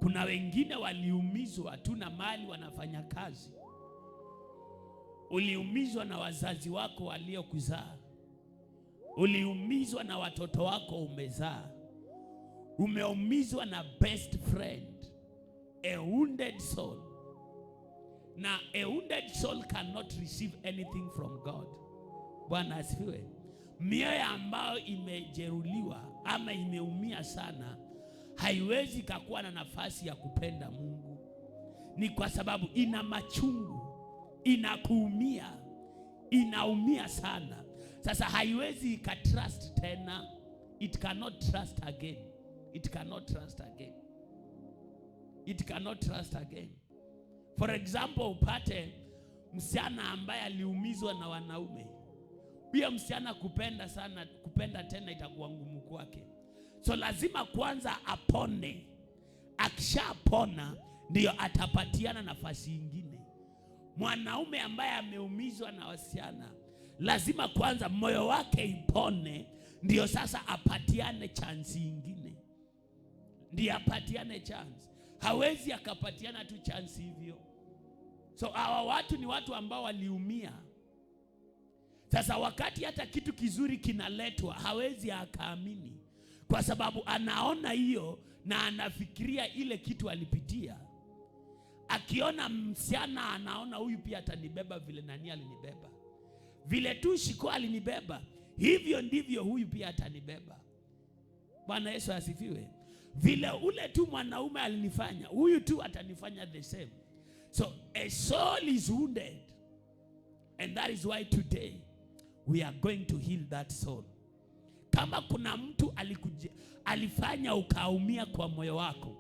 Kuna wengine waliumizwa tu na mali wanafanya kazi. Uliumizwa na wazazi wako waliokuzaa, uliumizwa na watoto wako umezaa, umeumizwa na best friend, a wounded soul. Na a wounded soul cannot receive anything from God. Bwana asifiwe. Mioyo ambayo imejeruhiwa ama imeumia sana haiwezi kakuwa na nafasi ya kupenda Mungu. Ni kwa sababu ina machungu, inakuumia, inaumia sana. Sasa haiwezi ikatrust tena, it cannot trust again, it cannot trust again, it cannot trust again. For example, upate msichana ambaye aliumizwa na wanaume, huyo msichana kupenda sana, kupenda tena itakuwa ngumu kwake. So lazima kwanza apone. Akishapona ndiyo atapatiana nafasi ingine. Mwanaume ambaye ameumizwa na wasichana lazima kwanza moyo wake ipone, ndiyo sasa apatiane chance ingine, ndiyo apatiane chance. Hawezi akapatiana tu chance hivyo. So hawa watu ni watu ambao waliumia. Sasa wakati hata kitu kizuri kinaletwa hawezi akaamini, kwa sababu anaona hiyo na anafikiria ile kitu alipitia. Akiona msichana anaona huyu pia atanibeba vile nani alinibeba, vile tu Shiko alinibeba, hivyo ndivyo huyu pia atanibeba. Bwana Yesu asifiwe. Vile ule tu mwanaume alinifanya, huyu tu atanifanya the same. So a soul is wounded, and that is why today we are going to heal that soul. Kama kuna mtu alikuja, alifanya ukaumia kwa moyo wako,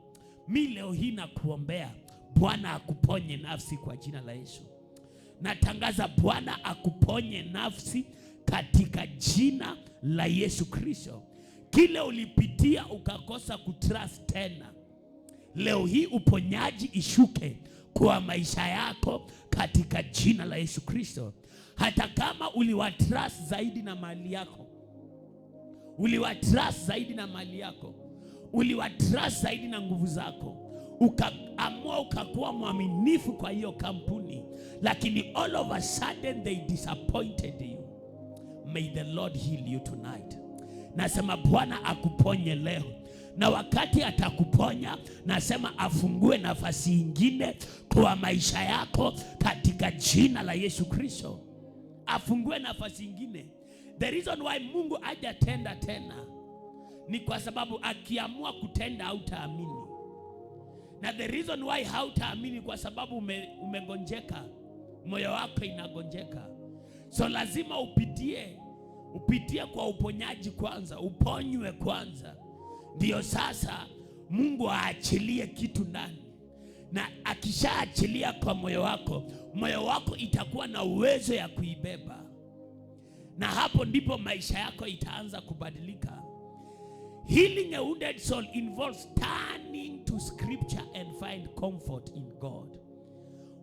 mi leo hii nakuombea Bwana akuponye nafsi kwa jina la Yesu. Natangaza Bwana akuponye nafsi katika jina la Yesu Kristo. Kile ulipitia ukakosa kutrust tena, leo hii uponyaji ishuke kwa maisha yako katika jina la Yesu Kristo. Hata kama uliwatrust zaidi na mali yako, uliwatrust zaidi na mali yako, uliwatrust zaidi na nguvu zako, ukaamua ukakuwa mwaminifu kwa hiyo kampuni, lakini all of a sudden they disappointed you. May the Lord heal you tonight. Nasema Bwana akuponye leo, na wakati atakuponya, nasema afungue nafasi ingine kwa maisha yako katika jina la Yesu Kristo. Afungue nafasi ingine. The reason why Mungu hajatenda tena ni kwa sababu akiamua kutenda hautaamini, na the reason why hautaamini kwa sababu umegonjeka, moyo wako inagonjeka. So lazima upitie kwa uponyaji kwanza, uponywe kwanza, ndiyo sasa Mungu aachilie kitu ndani, na akishaachilia kwa moyo wako, moyo wako itakuwa na uwezo ya kuibeba, na hapo ndipo maisha yako itaanza kubadilika. Healing a wounded soul involves turning to scripture and find comfort in God.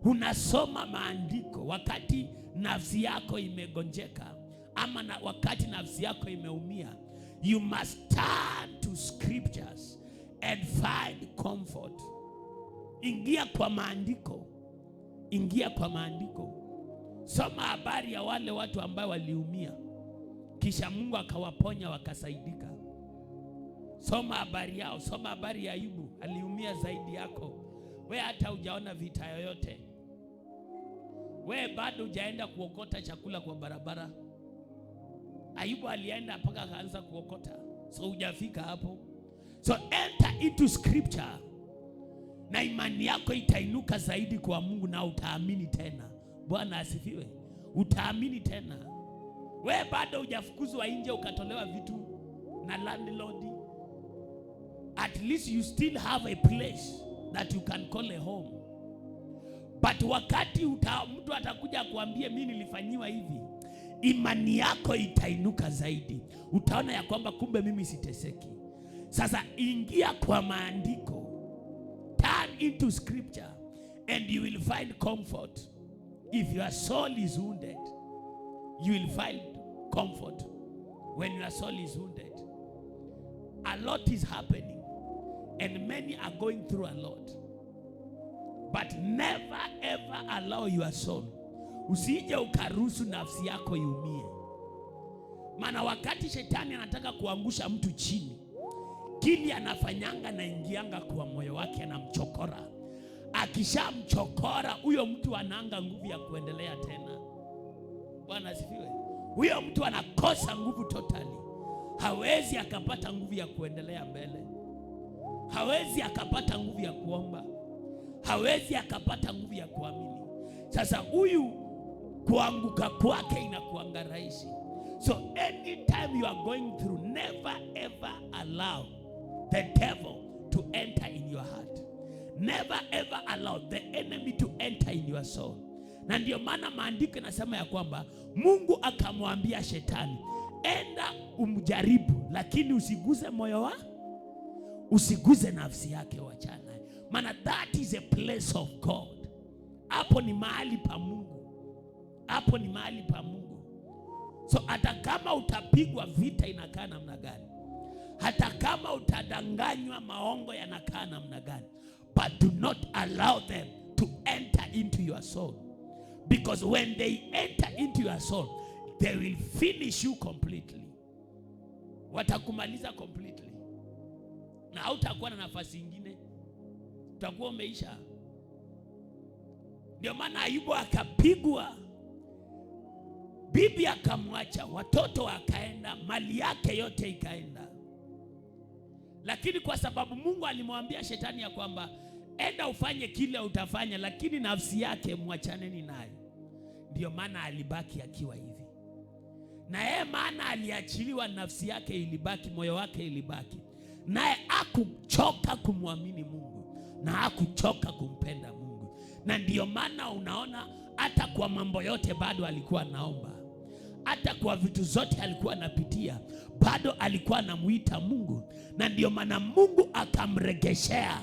Unasoma maandiko wakati nafsi yako imegonjeka ama wakati nafsi yako imeumia, you must turn to scriptures and find comfort. Ingia kwa maandiko, ingia kwa maandiko, soma habari ya wale watu ambao waliumia, kisha Mungu akawaponya wakasaidika. Soma habari yao, soma habari ya Ayubu, aliumia zaidi yako. We hata hujaona vita yoyote, we bado hujaenda kuokota chakula kwa barabara. Ayubu alienda mpaka akaanza kuokota, so hujafika hapo. So enter into scripture na imani yako itainuka zaidi kwa Mungu na utaamini tena. Bwana asifiwe. Utaamini tena. We bado hujafukuzwa nje ukatolewa vitu na landlord. At least you still have a place that you can call a home. But wakati mtu atakuja kuambia mimi nilifanyiwa hivi, imani yako itainuka zaidi. Utaona ya kwamba kumbe mimi siteseki. Sasa ingia kwa maandiko, turn into scripture and you will find comfort. If your soul is wounded, you will find comfort when your soul is wounded. A lot is happening. And many are going through a lot. But never ever allow your soul. Usije ukaruhusu nafsi yako iumie. Maana wakati shetani anataka kuangusha mtu chini, kili anafanyanga na ingianga kwa moyo wake, anamchokora. Akishamchokora huyo mtu anaanga nguvu ya kuendelea tena. Bwana asifiwe. Huyo mtu anakosa nguvu totally, hawezi akapata nguvu ya kuendelea mbele, hawezi akapata nguvu ya kuomba, hawezi akapata nguvu ya kuamini. Sasa huyu kuanguka kwake inakuanga rahisi. So anytime you are going through, never ever allow the devil to enter in your heart. Never ever allow the enemy to enter in your soul. Na ndio maana maandiko inasema ya kwamba Mungu akamwambia shetani, enda umjaribu, lakini usiguze moyo wa, usiguze nafsi yake, wachana. Maana that is a place of God. Hapo ni mahali pa Mungu, hapo ni mahali pa Mungu. So hata kama utapigwa vita inakaa namna gani, hata kama utadanganywa maongo yanakaa namna gani, but do not allow them to enter into your soul, because when they enter into your soul they will finish you completely. Watakumaliza completely, na hautakuwa na nafasi ingine, utakuwa umeisha. Ndio maana Ayubu akapigwa, bibi akamwacha, watoto wakaenda, mali yake yote ikaenda. Lakini kwa sababu Mungu alimwambia shetani ya kwamba enda ufanye kile utafanya, lakini nafsi yake mwachaneni naye. Ndio maana alibaki akiwa hivi, na yeye maana aliachiliwa, nafsi yake ilibaki, moyo wake ilibaki, naye hakuchoka kumwamini Mungu na hakuchoka kumpenda Mungu. Na ndio maana unaona hata kwa mambo yote bado alikuwa anaomba, hata kwa vitu zote alikuwa anapitia bado alikuwa anamuita Mungu, na ndio maana Mungu akamregeshea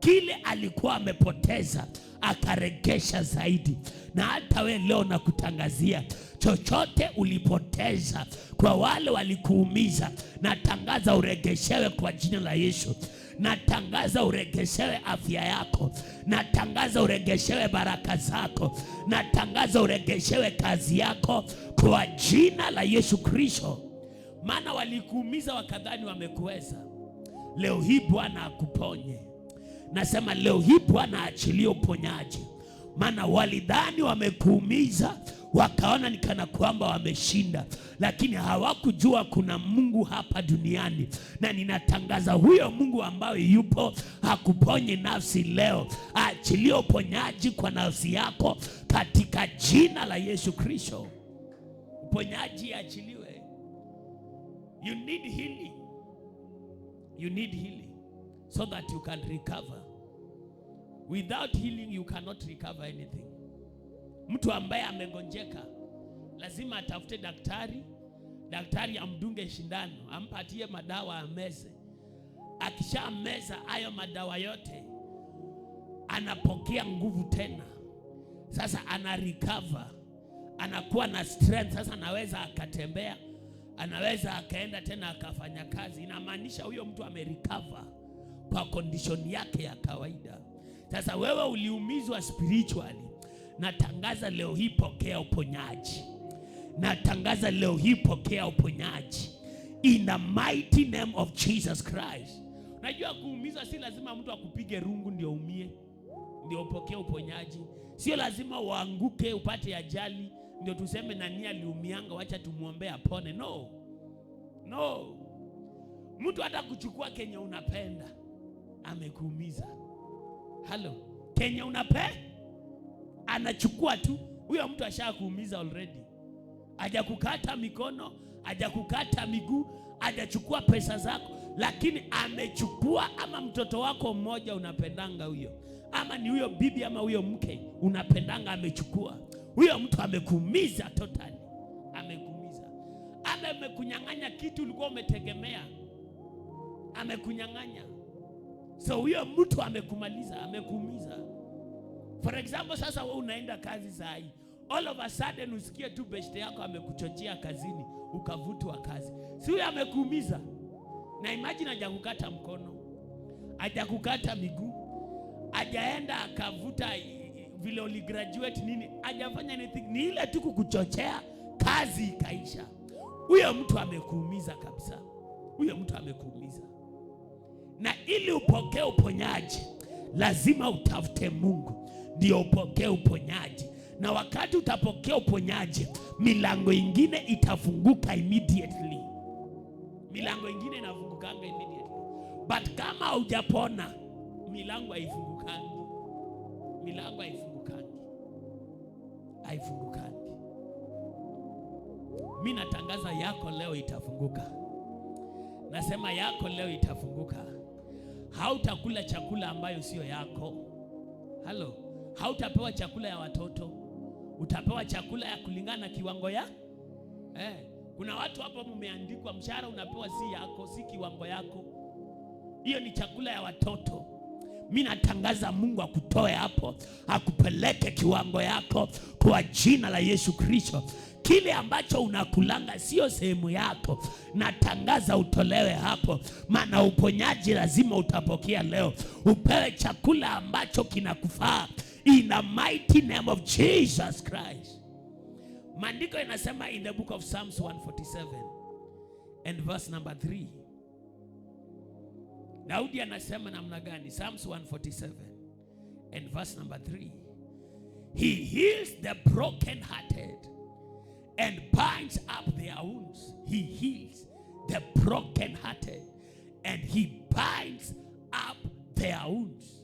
kile alikuwa amepoteza, akaregesha zaidi. Na hata we leo nakutangazia, chochote ulipoteza kwa wale walikuumiza, natangaza uregeshewe kwa jina la Yesu. Natangaza uregeshewe afya yako, natangaza uregeshewe baraka zako, natangaza uregeshewe kazi yako kwa jina la Yesu Kristo. Maana walikuumiza wakadhani wamekuweza. Leo hii Bwana akuponye. Nasema leo hii Bwana aachilie uponyaji, maana walidhani wamekuumiza, wakaona ni kana kwamba wameshinda, lakini hawakujua kuna Mungu hapa duniani. Na ninatangaza huyo Mungu ambaye yupo akuponye nafsi leo, aachilie uponyaji kwa nafsi yako katika jina la Yesu Kristo. Uponyaji achiliwe. You need healing. You need healing so that you can recover. Without healing you cannot recover anything. Mtu ambaye amegonjeka lazima atafute daktari, daktari amdunge shindano, ampatie madawa ameze. Akishameza hayo madawa yote, anapokea nguvu tena. Sasa ana recover, anakuwa na strength. Sasa anaweza akatembea, anaweza akaenda tena akafanya kazi. Inamaanisha huyo mtu amerecover kwa condition yake ya kawaida. Sasa wewe uliumizwa spiritually, natangaza leo hii pokea uponyaji. Natangaza leo hii pokea uponyaji in the mighty name of Jesus Christ. Unajua kuumizwa si lazima mtu akupige rungu ndio umie, ndio upokee uponyaji. Sio lazima uanguke upate ajali ndio tuseme nani aliumianga, wacha tumuombee apone. No, no. Mtu hata kuchukua kenye unapenda amekuumiza. Halo, kenye unapenda anachukua tu. Huyo mtu ashakuumiza already. Hajakukata mikono, hajakukata miguu, hajachukua pesa zako, lakini amechukua ama mtoto wako mmoja unapendanga huyo, ama ni huyo bibi ama huyo mke unapendanga, amechukua. Huyo mtu amekuumiza totally, amekuumiza. Ama amekunyang'anya kitu ulikuwa umetegemea, amekunyang'anya. So huyo mtu amekumaliza, amekuumiza. For example, sasa wewe unaenda kazi saa hii, all of a sudden usikie tu beshte yako amekuchochea kazini, ukavutwa kazi. Si huyo amekuumiza? Na imagine hajakukata mkono, Hajakukata miguu, hajaenda akavuta vile uligraduate nini, hajafanya anything, ni ile tu kukuchochea, kazi ikaisha. Huyo mtu amekuumiza kabisa, huyo mtu amekuumiza. Na ili upokee uponyaji, lazima utafute Mungu ndio upokee uponyaji. Na wakati utapokea uponyaji, milango ingine itafunguka immediately. Milango ingine inafungukanga immediately, but kama hujapona, milango haifungukangi, milango haifungukangi, haifungukangi. Mi natangaza yako leo itafunguka. Nasema yako leo itafunguka. Hautakula chakula ambayo sio yako. Halo, hautapewa chakula ya watoto, utapewa chakula ya kulingana na kiwango ya Kuna watu hapo mumeandikwa, mshahara unapewa si yako, si kiwango yako. Hiyo ni chakula ya watoto. Mi natangaza Mungu akutoe hapo, akupeleke kiwango yako kwa jina la Yesu Kristo. Kile ambacho unakulanga sio sehemu yako, natangaza utolewe hapo, maana uponyaji lazima utapokea leo. Upewe chakula ambacho kinakufaa in the mighty name of Jesus Christ. Maandiko inasema in the book of Psalms 147 and verse number 3. Daudi anasema namna gani? Psalms 147 and verse number 3. He heals the brokenhearted and binds up their wounds. He heals the brokenhearted and he binds up their wounds.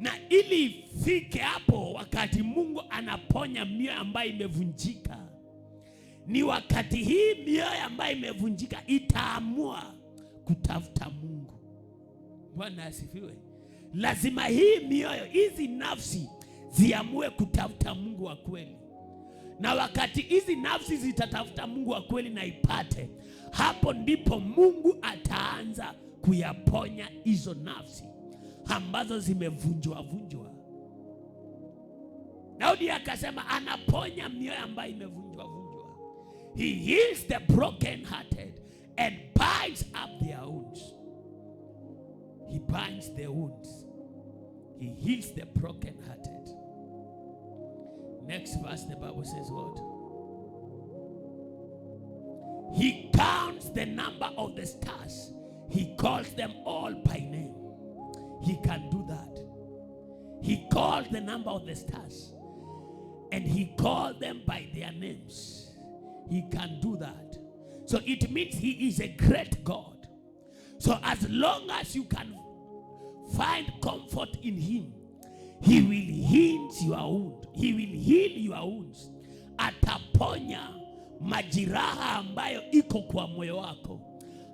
Na ili ifike hapo, wakati Mungu anaponya mioyo ambayo imevunjika, ni wakati hii mioyo ambayo imevunjika itaamua kutafuta Mungu. Bwana asifiwe. Lazima hii mioyo, hizi nafsi ziamue kutafuta Mungu wa kweli, na wakati hizi nafsi zitatafuta Mungu wa kweli na ipate, hapo ndipo Mungu ataanza kuyaponya hizo nafsi ambazo zimevunjwa vunjwa. Daudi akasema anaponya mioyo ambayo imevunjwa vunjwa. He heals the broken hearted and binds up their wounds. He binds the wounds. He heals the broken hearted. Next verse, the Bible says what? He counts the number of the stars. He calls them all by name. He can do that. He called the number of the stars and he called them by their names. He can do that. So it means he is a great God. So as long as you can find comfort in him, he will heal your wound. He will heal your wounds. Ataponya majeraha ambayo iko kwa moyo wako,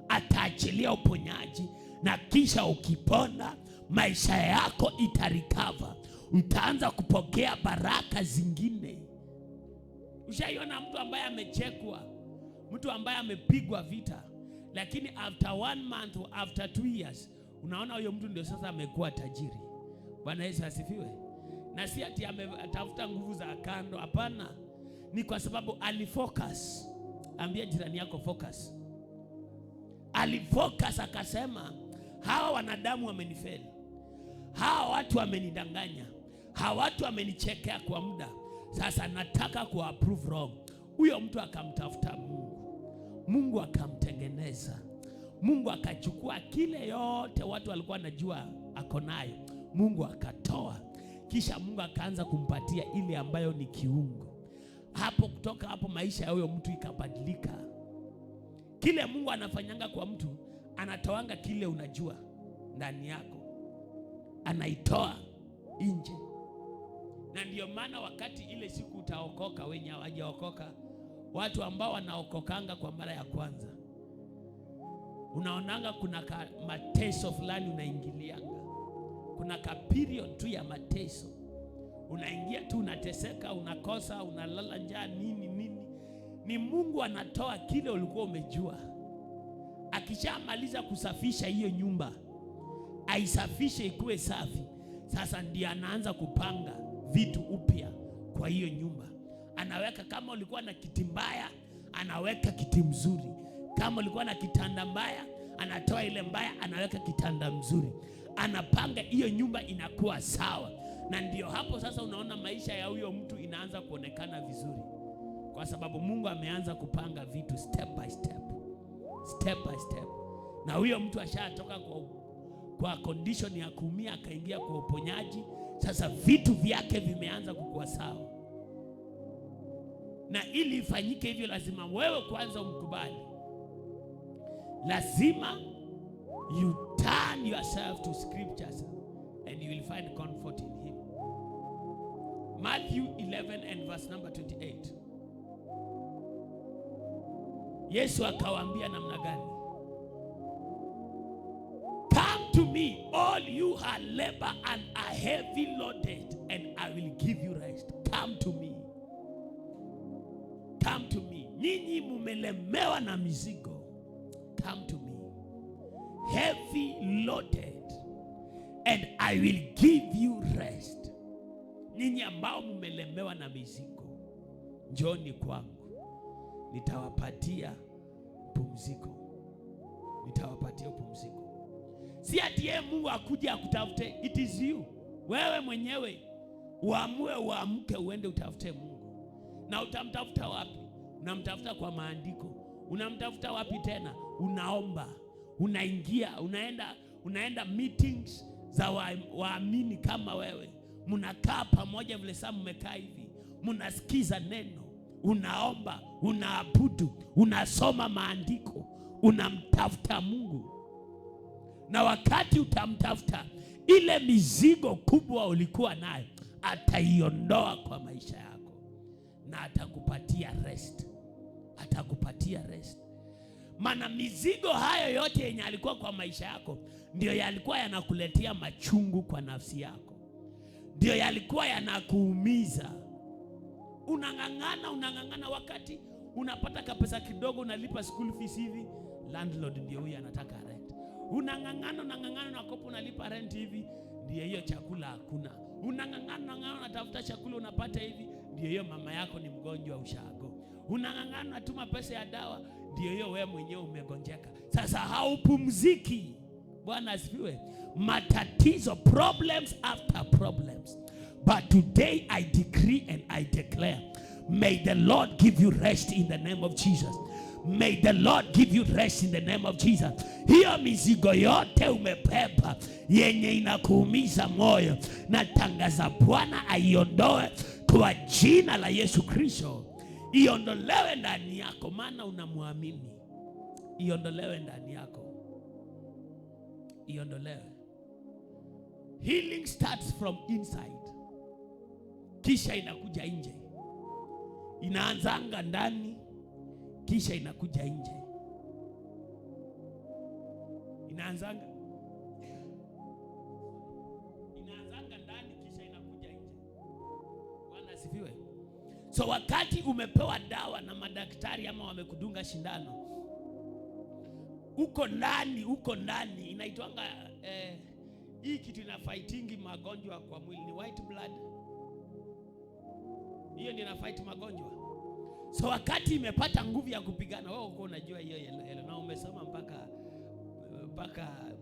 ataachilia uponyaji, na kisha ukipona, maisha yako itarecover, utaanza kupokea baraka zingine. Ushaiona mtu ambaye amechekwa, mtu ambaye amepigwa vita, lakini after one month or after 2 years unaona huyo mtu ndio sasa amekuwa tajiri. Bwana Yesu asifiwe. Na si ati ametafuta nguvu za kando, hapana, ni kwa sababu alifocus. Ambia jirani yako, "Focus." Alifocus akasema, hawa wanadamu wamenifeli, hawa watu wamenidanganya, hawa watu wamenichekea kwa muda, sasa nataka ku prove wrong. Huyo mtu akamtafuta Mungu, Mungu akamtengeneza, Mungu akachukua kile yote watu walikuwa wanajua ako nayo, Mungu akatoa, kisha Mungu akaanza kumpatia ile ambayo ni kiungo. Hapo kutoka hapo maisha ya huyo mtu ikabadilika. Kile Mungu anafanyanga kwa mtu, anatoanga kile unajua ndani yako, anaitoa nje. Na ndio maana wakati ile siku utaokoka, wenye hawajaokoka, watu ambao wanaokokanga kwa mara ya kwanza, unaonanga kuna ka mateso fulani unaingilianga, kuna ka period tu ya mateso, unaingia tu unateseka, unakosa, unalala njaa, nini nini. Ni Mungu anatoa kile ulikuwa umejua. Akishamaliza kusafisha hiyo nyumba, aisafishe ikuwe safi, sasa ndiye anaanza kupanga vitu upya kwa hiyo nyumba. Anaweka, kama ulikuwa na kiti mbaya, anaweka kiti mzuri. Kama ulikuwa na kitanda mbaya, Anatoa ile mbaya, anaweka kitanda mzuri, anapanga hiyo nyumba inakuwa sawa. Na ndio hapo sasa unaona maisha ya huyo mtu inaanza kuonekana vizuri, kwa sababu Mungu ameanza kupanga vitu step by step, step by step, na huyo mtu ashatoka kwa condition ya kuumia akaingia kwa uponyaji. Sasa vitu vyake vimeanza kukua sawa, na ili ifanyike hivyo, lazima wewe kwanza umkubali, lazima you turn yourself to scriptures and you will find comfort in him. Matthew 11 and verse number 28. Yesu akawaambia namna gani? "Come to me, all you are labor and are heavy loaded, and I will give you rest." Come to me. Come to me. Nyinyi mumelemewa na mizigo. Come to me. Heavy loaded, and I will give you rest. Nyinyi ambao mumelemewa na mizigo, njoni kwangu, nitawapatia pumziko, nitawapatia pumziko. Si ati yeye Mungu akuje akutafute, it is you, wewe mwenyewe uamue, uamke, uende utafute Mungu. Na utamtafuta wapi? Unamtafuta kwa maandiko. Unamtafuta wapi tena? Unaomba, unaingia, unaenda meetings za waamini kama wewe, mnakaa pamoja vile sasa mmekaa hivi, mnasikiza neno, unaomba, unaabudu, unasoma maandiko, unamtafuta Mungu. Na wakati utamtafuta, ile mizigo kubwa ulikuwa nayo ataiondoa kwa maisha yako na atakupatia rest, atakupatia rest. Maana mizigo hayo yote yenye alikuwa kwa maisha yako ndio yalikuwa yanakuletea machungu kwa nafsi yako, ndio yalikuwa yanakuumiza. Unang'ang'ana, unang'ang'ana, wakati unapata kapesa kidogo, unalipa school fees hivi, landlord ndio huyu anataka rent. Unang'ang'ana, unang'ang'ana, unakopa, unalipa rent hivi, ndio hiyo chakula hakuna. Unang'ang'ana, unang'ang'ana, unatafuta chakula unapata hivi, ndio hiyo mama yako ni mgonjwa ushago. Unang'ang'ana, unatuma pesa ya dawa, ndio hiyo wewe mwenyewe umegonjeka. Sasa haupumziki. Bwana asifiwe. Matatizo, problems after problems. But today I decree and I declare, may the Lord give you rest in the name of Jesus. May the Lord give you rest in the name of Jesus. Hiyo mizigo yote umebeba yenye inakuumiza moyo, natangaza Bwana aiondoe kwa jina la Yesu Kristo. Iondolewe ndani yako, maana unamwamini. Iondolewe ndani yako, iondolewe. Healing starts from inside, kisha inakuja nje. Inaanzanga ndani, kisha inakuja nje. Inaanzanga ndani, kisha inakuja nje. Bwana asifiwe. So wakati umepewa dawa na madaktari ama wamekudunga shindano, uko ndani inaitwanga hii kitu ina fightingi magonjwa kwa mwili ni white blood. Hiyo ndio ina fight magonjwa. So wakati imepata nguvu ya kupigana, wewe uko unajua hiyo yellow yellow, na umesoma mpaka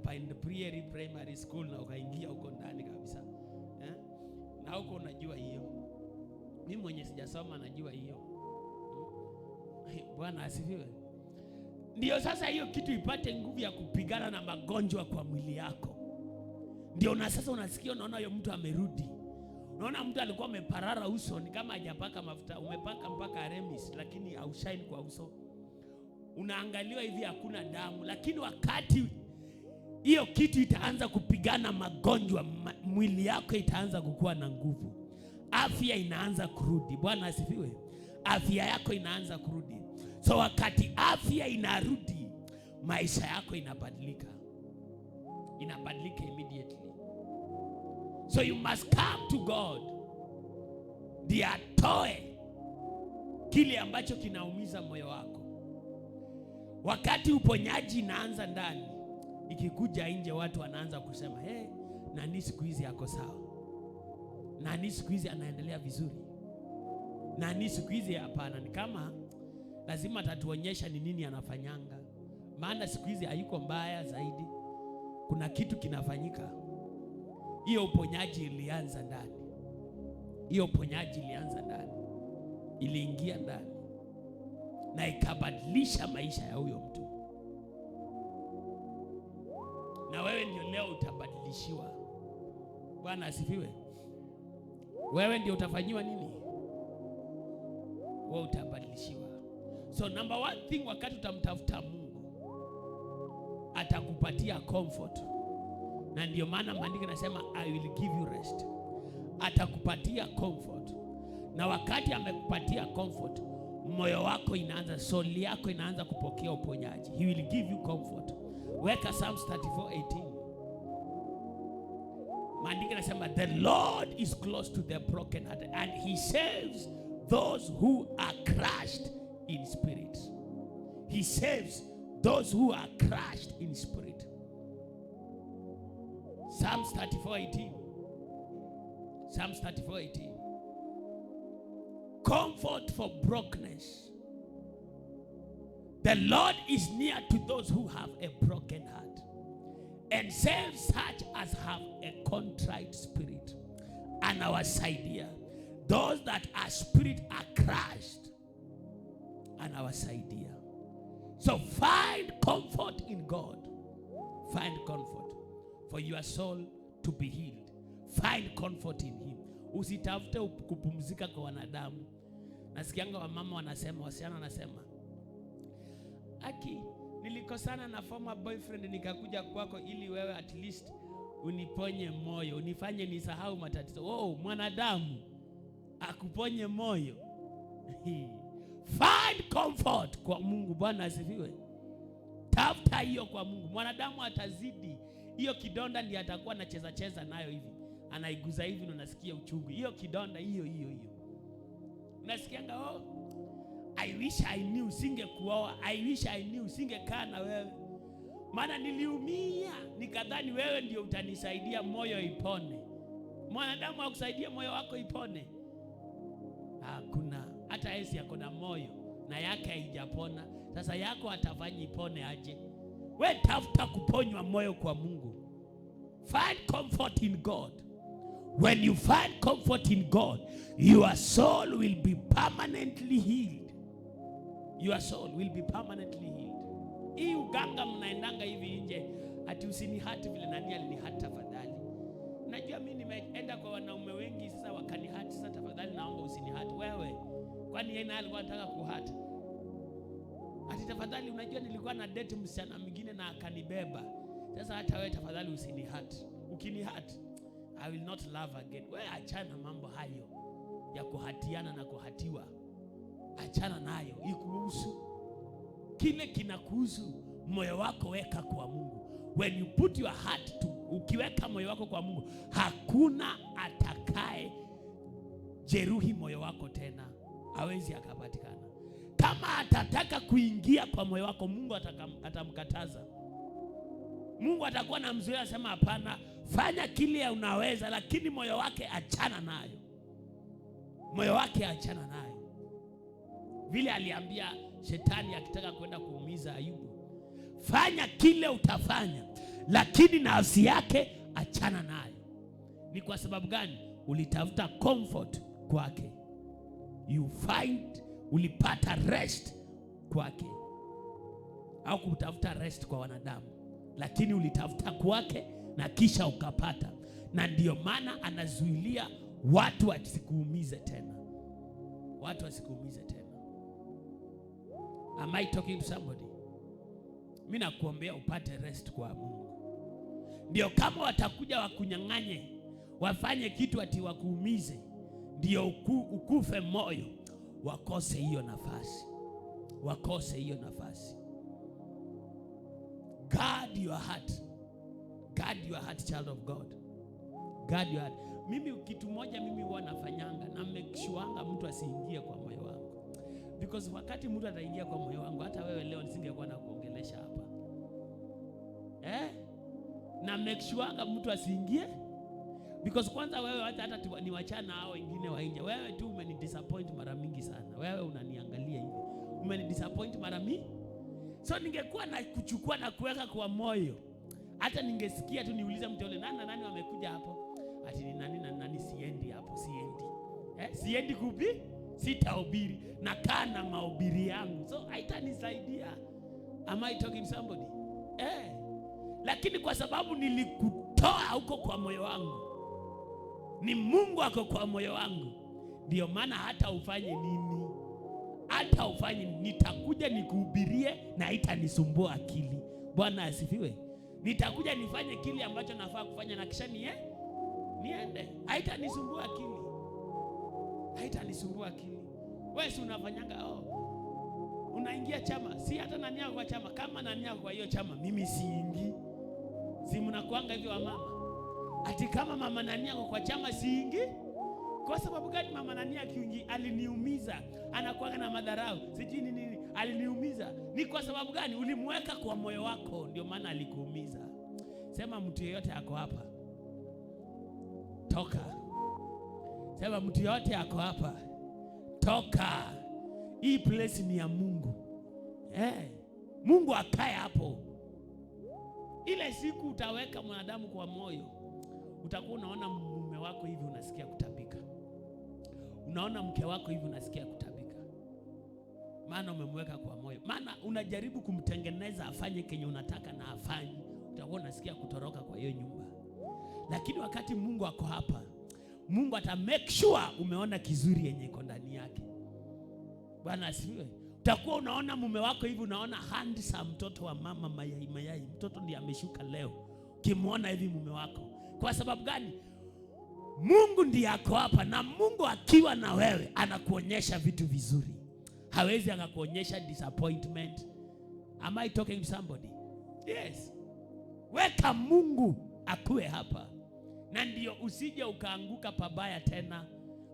Pine Prairie Primary School na ukaingia huko ndani kabisa, eh? Na huko unajua hiyo. Mimi mwenye sijasoma najua hiyo. Bwana asifiwe. Ndio sasa hiyo kitu ipate nguvu ya kupigana na magonjwa kwa mwili yako. Ndio na sasa unasikia, unaona huyo mtu amerudi. Unaona mtu alikuwa ameparara uso ni kama hajapaka mafuta, umepaka mpaka Arimis lakini haushine kwa uso. Unaangaliwa hivi hakuna damu, lakini wakati hiyo kitu itaanza kupigana magonjwa, mwili yako itaanza kukua na nguvu, afya inaanza kurudi. Bwana asifiwe. Afya yako inaanza kurudi. So wakati afya inarudi, maisha yako inabadilika, inabadilika immediately. So you must come to God ndiye atoe kile ambacho kinaumiza moyo wako. Wakati uponyaji inaanza ndani, ikikuja nje, watu wanaanza kusema, "Hey, nani siku hizi ako sawa? Nani siku hizi anaendelea vizuri? Nani siku hizi hapana?" Ni kama lazima atatuonyesha ni nini anafanyanga, maana Maana siku hizi haiko mbaya zaidi, kuna kitu kinafanyika. Hiyo uponyaji ilianza ndani, hiyo uponyaji ilianza ndani, iliingia ndani na ikabadilisha maisha ya huyo mtu, na wewe ndio leo utabadilishiwa. Bwana asifiwe. Wewe ndio utafanyiwa nini? Wewe utabadilishiwa. So number one thing, wakati utamtafuta Mungu atakupatia comfort, na ndio maana maandiko yanasema, "I will give you rest." Atakupatia comfort, na wakati amekupatia comfort, moyo wako inaanza, soul yako inaanza kupokea uponyaji. He will give you comfort. Weka Psalms 34:18. Maandiko yanasema, "The Lord is close to the broken hearted and he saves those who are crushed in spirit." He saves those who are crushed in spirit. Psalms 34:18. Psalms 34:18. Comfort for brokenness. The Lord is near to those who have a broken heart and saves such as have a contrite spirit. Anawasaidia those that are spirit are crushed, anawasaidia. So find comfort in God. Find comfort for your soul to be healed. Find comfort in Him. Usitafute kupumzika kwa wanadamu. Nasikianga wamama wanasema, wasichana wanasema, "Aki, nilikosana na former boyfriend, nikakuja kwako ili wewe at least uniponye moyo, unifanye nisahau matatizo." Oh, mwanadamu akuponye moyo? Find comfort kwa Mungu. Bwana asifiwe. Tafuta hiyo kwa Mungu. Mwanadamu atazidi hiyo kidonda, ndiye atakuwa anacheza cheza nayo hivi, anaiguza hivi na unasikia uchungu. Hiyo kidonda hiyo hiyo hiyo unasikianga, "Oh, I wish I knew singekuoa, I wish I knew singekaa na wewe, maana niliumia nikadhani wewe ndio utanisaidia moyo ipone." Mwanadamu akusaidie moyo wako ipone? Hakuna. Hata Yesu ako na moyo na yake haijapona. Sasa yako atafanya ipone aje? We tafuta kuponywa moyo kwa Mungu. Find comfort in God. When you find comfort in God, your soul will be permanently healed. Your soul will be permanently healed. Hii uganga mnaendanga hivi nje ati usinihurt vile nani alinihurt, tafadhali. Najua mimi nimeenda kwa wanaume wengi sasa wakanihurt, sasa tafadhali naomba usinihurt wewe. Kwani yeye naye alikuwa anataka kuhurt? Ati tafadhali, unajua nilikuwa na date msichana mwingine na akanibeba. Sasa hata wewe tafadhali usinihurt. Ukinihurt, I will not love again. Wewe achana mambo hayo ya kuhurtiana na kuhurtiwa. Achana nayo, ikuhusu. Kile kinakuhusu, moyo wako weka kwa Mungu. When you put your heart to, ukiweka moyo wako kwa Mungu, hakuna atakaye jeruhi moyo wako tena, hawezi akapatikana. Kama atataka kuingia kwa moyo wako, Mungu atamkataza. Mungu atakuwa na mzuia, asema hapana, fanya kile unaweza, lakini moyo wake achana nayo, moyo wake achana nayo. Vile aliambia shetani akitaka kwenda kuumiza Ayubu, "Fanya kile utafanya, lakini nafsi yake achana nayo." Ni kwa sababu gani? Ulitafuta comfort kwake, you find, ulipata rest kwake, au kutafuta rest kwa wanadamu, lakini ulitafuta kwake na kisha ukapata, na ndiyo maana anazuilia watu wasikuumize tena, watu wasikuumize tena. Am I talking to somebody? Mi nakuombea upate rest kwa Mungu, ndio kama watakuja wakunyang'anye, wafanye kitu ati wakuumize, ndio ukufe moyo, wakose hiyo nafasi, wakose hiyo nafasi. Guard your heart. Guard your heart, child of God. Guard your heart. Mimi kitu moja mimi huwa nafanyanga na make sureanga mtu asiingie kwa moyo wangu, because wakati mtu ataingia kwa moyo wangu, hata wewe leo nisingekuwa na kuongelesha hapa, eh? Na make sureanga mtu asiingie, because kwanza wewe hata niwachana hao wengine wa nje, wewe tu umenidisappoint mara mingi sana. Wewe unaniangalia hivi, umenidisappoint mara mingi. So ningekuwa na kuchukua na kuweka kwa moyo, hata ningesikia tu niulize mteule, nani na nani wamekuja hapo, ati ni nani na nani, siendi hapo, siendi, siendi kubi, sitahubiri, nakaa na mahubiri yangu, so haitanisaidia. Am I talking to somebody? Lakini kwa sababu nilikutoa huko kwa moyo wangu, ni Mungu ako kwa moyo wangu, ndio maana hata ufanye nini, hata ufanye, nitakuja nikuhubirie na haitanisumbua akili. Bwana asifiwe. Nitakuja nifanye kile ambacho nafaa kufanya na kisha niende, haitanisumbua akili, haitanisumbua akili. Wewe si unafanyanga, oh, unaingia chama, si hata nani yako kwa chama, kama nani yako kwa hiyo chama, mimi siingii. Si mnakuanga hivyo wamama, ati kama mama nani yako kwa chama siingii? Kwa sababu gani mama nani akiingi? Aliniumiza, anakuanga na madharau, sijui nini nini, aliniumiza. Ni kwa sababu gani? Ulimweka kwa moyo wako, ndio maana alikuumiza. Sema mtu yeyote ako hapa, toka. Sema mtu yeyote ako hapa, toka. Hii place ni ya Mungu. Mungu akae hapo. Ile siku utaweka mwanadamu kwa moyo, utakuwa unaona mume wako hivi unasikia kutapika, unaona mke wako hivi unasikia kutapika, maana umemweka kwa moyo, maana unajaribu kumtengeneza afanye kenye unataka na afanye, utakuwa unasikia kutoroka kwa hiyo nyumba. Lakini wakati Mungu ako hapa, Mungu ata make sure umeona kizuri yenye iko ndani yake. Bwana asifiwe. Utakuwa unaona mume wako hivi, unaona handsome, mtoto wa mama mayai mayai, mtoto ndiye ameshuka leo. Ukimwona hivi mume wako, kwa sababu gani? Mungu ndiye ako hapa, na Mungu akiwa na wewe anakuonyesha vitu vizuri, hawezi akakuonyesha disappointment. Am I talking to somebody? Yes. Weka Mungu akuwe hapa, na ndio usije ukaanguka pabaya tena,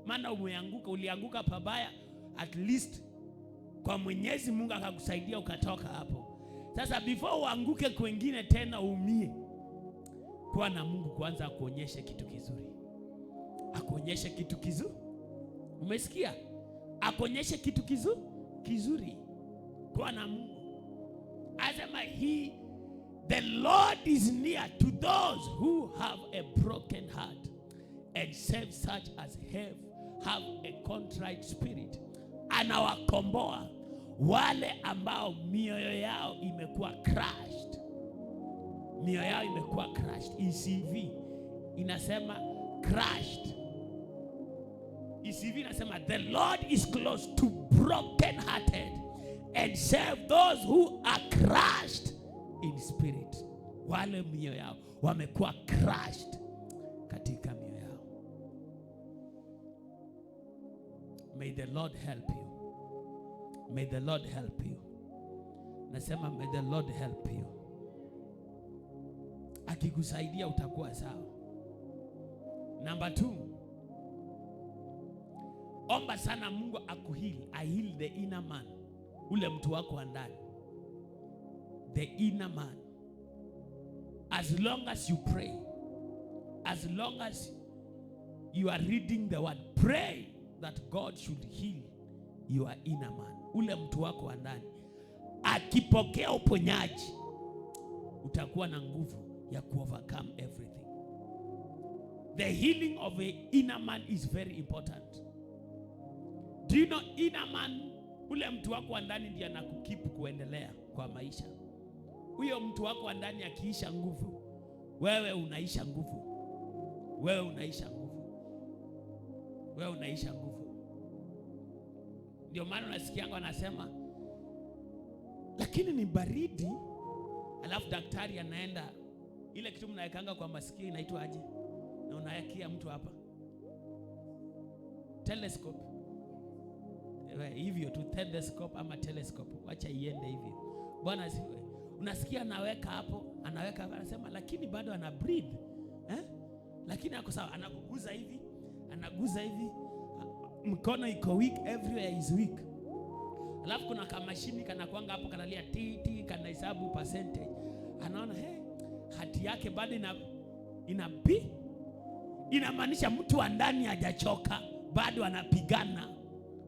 maana umeanguka, ulianguka pabaya, at least kwa Mwenyezi Mungu akakusaidia ukatoka hapo. Sasa before uanguke kwengine tena uumie, kuwa na Mungu kwanza, akuonyeshe kitu kizuri, akuonyeshe kitu kizuri. Umesikia? Akuonyeshe kitu kizuri. Kuwa na Mungu. Asema he, the Lord is near to those who have a broken heart and save such as have a contrite spirit. Anawakomboa wale ambao mioyo yao imekuwa crushed, mioyo yao imekuwa crushed. ECV inasema crushed. ECV inasema the Lord is close to broken hearted and save those who are crushed in spirit. Wale mioyo yao wamekuwa crushed katika mioyo yao. May the Lord help you. May the Lord help you. Nasema may the Lord help you. Akikusaidia utakuwa sawa. Number 2, omba sana Mungu akuheal, I heal the inner man, ule mtu wako wa ndani, the inner man. As long as you pray, as long as you are reading the word, pray that God should heal your inner man, ule mtu wako wa ndani. Akipokea uponyaji, utakuwa na nguvu ya kuovercome everything. The healing of a inner man is very important. Do you know inner man, ule mtu wako wa ndani ndiye anakukeep kuendelea kwa maisha. Huyo mtu wako wa ndani akiisha nguvu, wewe unaisha nguvu. Wewe unaisha nguvu. Wewe unaisha nguvu. Ndio maana unasikianga wanasema lakini ni baridi, alafu daktari anaenda ile kitu mnawekanga kwa masikio inaitwa aje? Na unawekia mtu hapa telescope. Hivyo tu telescope ama telescope, wacha iende hivyo. Bwana asifiwe. Unasikia anaweka hapo, anaweka hapo, anasema lakini bado ana breathe. Lakini ako sawa, anakuguza hivi, anaguza hivi, mkono iko weak, everywhere is weak. Alafu kuna kamashini kanakuanga hapo kanalia ti ti, kanahesabu percentage. Anaona hey, hati yake bado ina B. Inamaanisha mtu wa ndani hajachoka, bado anapigana.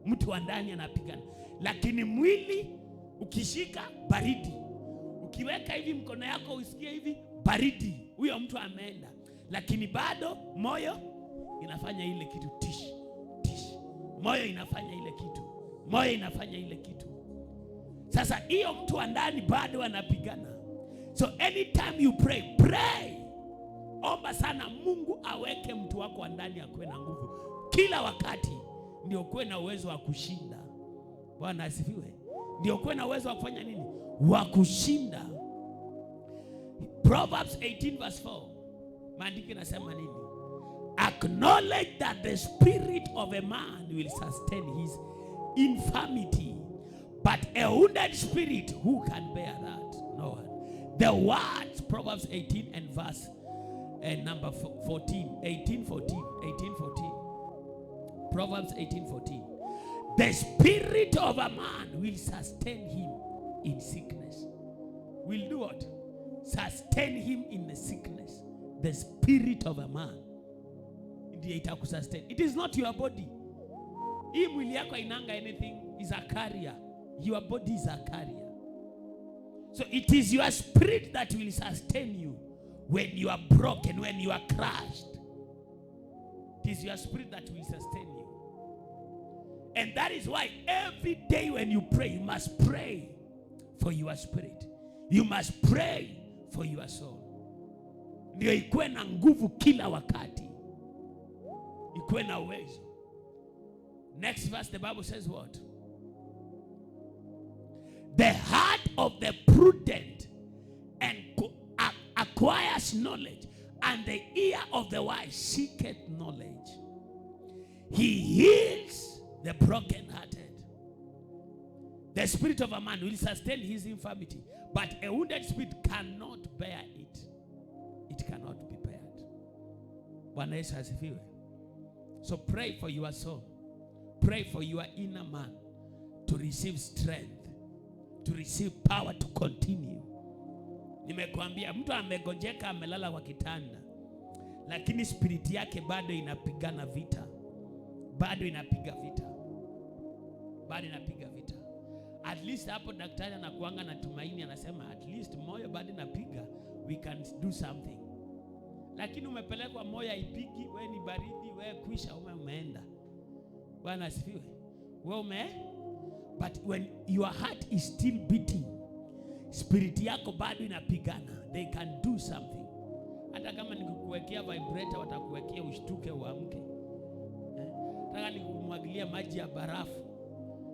Mtu wa ndani anapigana, lakini mwili Ukishika baridi, ukiweka hivi mkono yako usikie hivi baridi, huyo mtu ameenda, lakini bado moyo inafanya ile kitu tish tish, moyo inafanya ile kitu, moyo inafanya ile kitu. Sasa hiyo mtu wa ndani bado anapigana. So anytime you pray, pray, omba sana Mungu aweke mtu wako wa ndani akuwe na nguvu kila wakati, ndio kuwe na uwezo wa kushinda. Bwana asifiwe. Ndio kuwe na uwezo wa kufanya nini? Wa kushinda. Proverbs 18 verse 4, maandiko inasema nini? Acknowledge that the spirit of a man will sustain his infirmity, but a wounded spirit, who can bear that? No one. The words, Proverbs 18 and verse number 14, 18, 14, 18, 14. Proverbs 18, 14. The spirit of a man will sustain him in sickness. Will do what? Sustain him in the sickness. The spirit of a man ndiye itakusustain. It is not your body. Hii mwili yako inanga anything, is a carrier. Your body is a carrier. So it is your spirit that will sustain you when you are broken, when you are crushed. It is your spirit that will sustain you. And that is why every day when you pray, you must pray for your spirit. You must pray for your soul. Ndio ikuwe na nguvu kila wakati, ikuwe na uwezo. Next verse, the Bible says what? The heart of the prudent and acquires knowledge, and the ear of the wise seeketh knowledge. He heals the brokenhearted. The spirit of a man will sustain his infirmity, but a wounded spirit cannot bear it. It cannot be bared. Bwana Yesu asifiwe. So pray for your soul. Pray for your inner man to receive strength, to receive power to continue. Nimekuambia mtu amegonjeka, amelala kwa kitanda, lakini spirit yake bado inapigana vita, bado inapiga vita, bado inapiga vita. At least hapo daktari anakuanga na tumaini, anasema at least moyo bado inapiga, we can do something. Lakini umepelekwa moyo haipigi, we ni baridi, we kwisha, umeenda. Bwana asifiwe. We ume but when your heart is still beating, spirit yako bado inapigana, they can do something. Hata kama nikukuwekea vibrator, watakuwekea ushtuke uamke. Eh? Nataka nikumwagilia maji ya barafu,